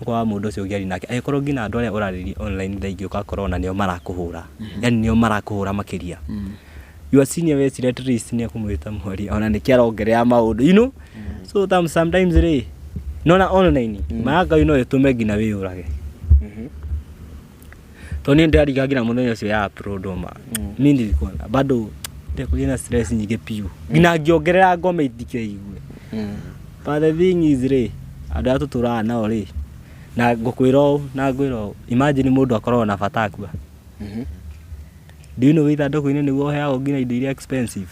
ũkoraga mũndũ ũcio ũngĩaria nake, angĩkorwo nginya andũ arĩa ũrarĩria online thaa ingĩ ũgakorwo ona nĩo marakũhũra, yani nĩo marakũhũra makĩria your senior wecira at least nĩ ekũmwĩta mwaria, ona nĩkĩ arongerera maũndũ. So sometimes rĩ, nona online ma Ngai no ĩtũme nginya wĩyũrage, tondũ niĩ ndĩrariga nginya mũthenya ũcio ya upload ma mi nilikuwa bado ndekũgĩa na stress nyingĩ piũ, nginya ngĩongerera ngoma itikeigue. But the thing is rĩ, andũ arĩa tũtũraga nao rĩ, na ngũkwĩra ũũ na ngwĩra ũũ, imagine mũndũ akoragwo na bata akua. Do you know ithandũkũ-inĩ nĩguo ũheagwo nginya indo iria expensive?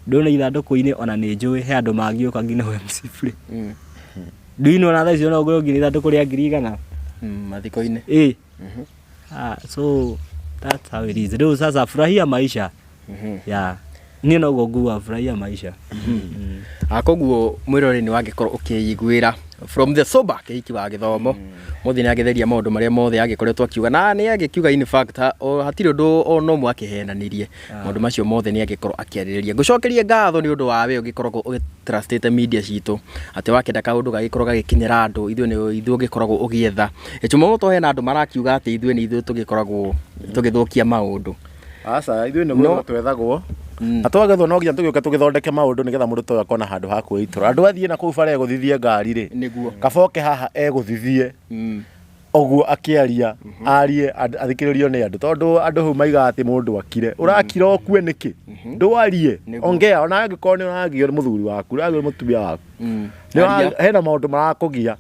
Ndona ithandũkũ-inĩ, ona nĩ njũĩ he andũ mangĩũka nginya MC free. Do you know na thaa icio no ũgũrwo nginya ithandũkũ rĩa 100,000? Mathiko-inĩ. Ĩ. Ah, so that's how it is. Rĩu sasa furahia maisha. Yeah, niĩ noguo nguga, furahia maisha. Ah, koguo mwĩroreri nĩ wangĩkorwo ũkĩiguĩra from the sober Kĩhiki wa Gĩthomo mũthĩ nĩ agĩtheria maũndũ marĩa mothe agĩkoretwo akiuga, na nĩ agĩkiuga in fact hatirĩ ũndũ ona ũmwe akĩhenanirie. Maũndũ macio mothe nĩ agĩkorwo akĩarĩrĩria. Ngũcokerie ngatho nĩ ũndũ wa we ũgĩkoragwo ũgĩtrustĩte media citũ, atĩ wakĩenda kaũndũ gagĩkorwo gagĩkinyĩra andũ, ithuĩ nĩ ithuĩ ũgĩkoragwo ũgĩetha. Jumamoto hena andũ marakiuga atĩ ithuĩ nĩ ithuĩ tũgĩkoragwo tũgĩthũkia maũndũ. Aca, ithuĩ nĩ gwethwo twethagwo, na twagethwo no nginya tũgĩũke tũgĩthondeke maũndũ, nĩgetha mũndũ ta ũyũ akona handũ ha kwĩitũra. Andũ athiĩ na kũu bara egũthithie ngari rĩ, kaba oke haha egũthithie ũguo akĩaria, arie, athikĩrĩrio nĩ andũ, tondũ andũ hau maigaga atĩ mũndũ akire. Ũrakira ũkue nĩkĩ? Ndwarie. Ongea, ona angĩkorwo nĩ ũragio nĩ mũthuri waku, ũragio nĩ mũtumia waku. Aria. Hena maũndũ marakũgia,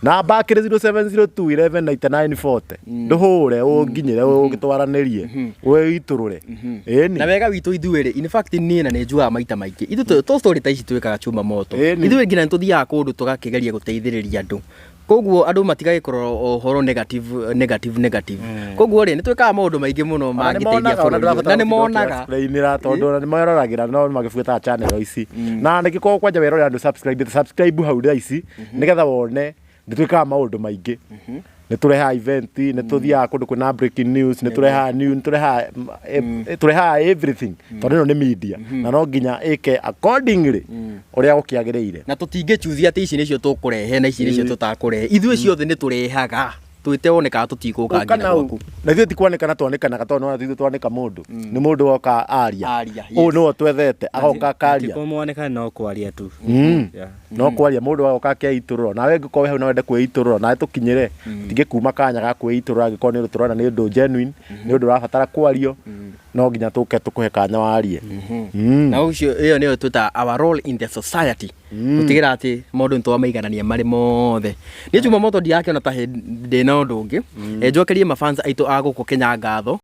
namba akĩrĩ 0702 11 99 40, ndũhũre ũnginyĩre, ũgĩtwaranĩrie, wĩitũrũre, ĩni. Na wega witũ ithuĩ rĩ, in fact niĩ na nĩ njugaga maita maingĩ, ithuĩ to story ta ici twĩkaga chuma moto. Ithuĩ nginya nĩ tũthiaga kũndũ tũgakĩgeria gũteithĩrĩria andũ, koguo andũ matigagĩkorwo ũhoro negative, negative, negative. Koguo rĩ, nĩ twĩkaga maũndũ maingĩ mũno mangĩteithia bũrũri ũyũ. Na nĩ monaga. Explainĩra, tondũ ona nĩ meroragĩra, no magĩbuataga channel ici, na nĩgĩkorwo kwanja werorera andũ subscribe, subscribe hau thaa ici, nĩgetha wone nĩ twĩkaga maũndũ maingĩ. Nĩ tũrehaga event, nĩ tũthiaga kũndũ kwĩna breaking news, nĩ tũrehaga new, nĩ tũrehaga tũrehaga everything, tondũ ĩno nĩ media na no nginya ĩke accordingly ũrĩa gũkĩagĩrĩire. Na tũtingĩchuzi atĩ ici nĩcio tũkũrehe na ici nĩcio tũtakũrehe. Ithuĩ ciothe nĩ tũrehaga, twĩte wone kana tũtigũka Ũka nginya nau. gwaku. Na ithuĩ ti kwanĩkana twanĩkanaga, tondũ nĩwona ti ithuĩ twanĩka mũndũ, nĩ mũndũ woka aria. Aria, Ũũ nĩwe twethete agoka akaria. Ti no kwaria tu. Yeah. No kwaria, mũndũ agoka akeitũrũra. Nawe angĩkorwo wĩ hau no wende kwĩitũrũra, nawe tũkinyĩre, tingĩkuma kanya ga kwĩitũrũra. Angĩkorwo nĩ ũndũ tũrona nĩ ũndũ genuine, nĩ ũndũ ũrabatara kwario, no nginya tũke tũkũhe kanya warie. Na ũcio ĩyo nĩyo twĩtaga our role in the society, gũtigĩra atĩ maũndũ nĩ twamaiganania marĩ mothe. Niĩ Jumamoto ndirakĩona ta ndĩna ũndũ ũngĩ. Njokerie mafans aitũ a gũkũ Kenya ngatho.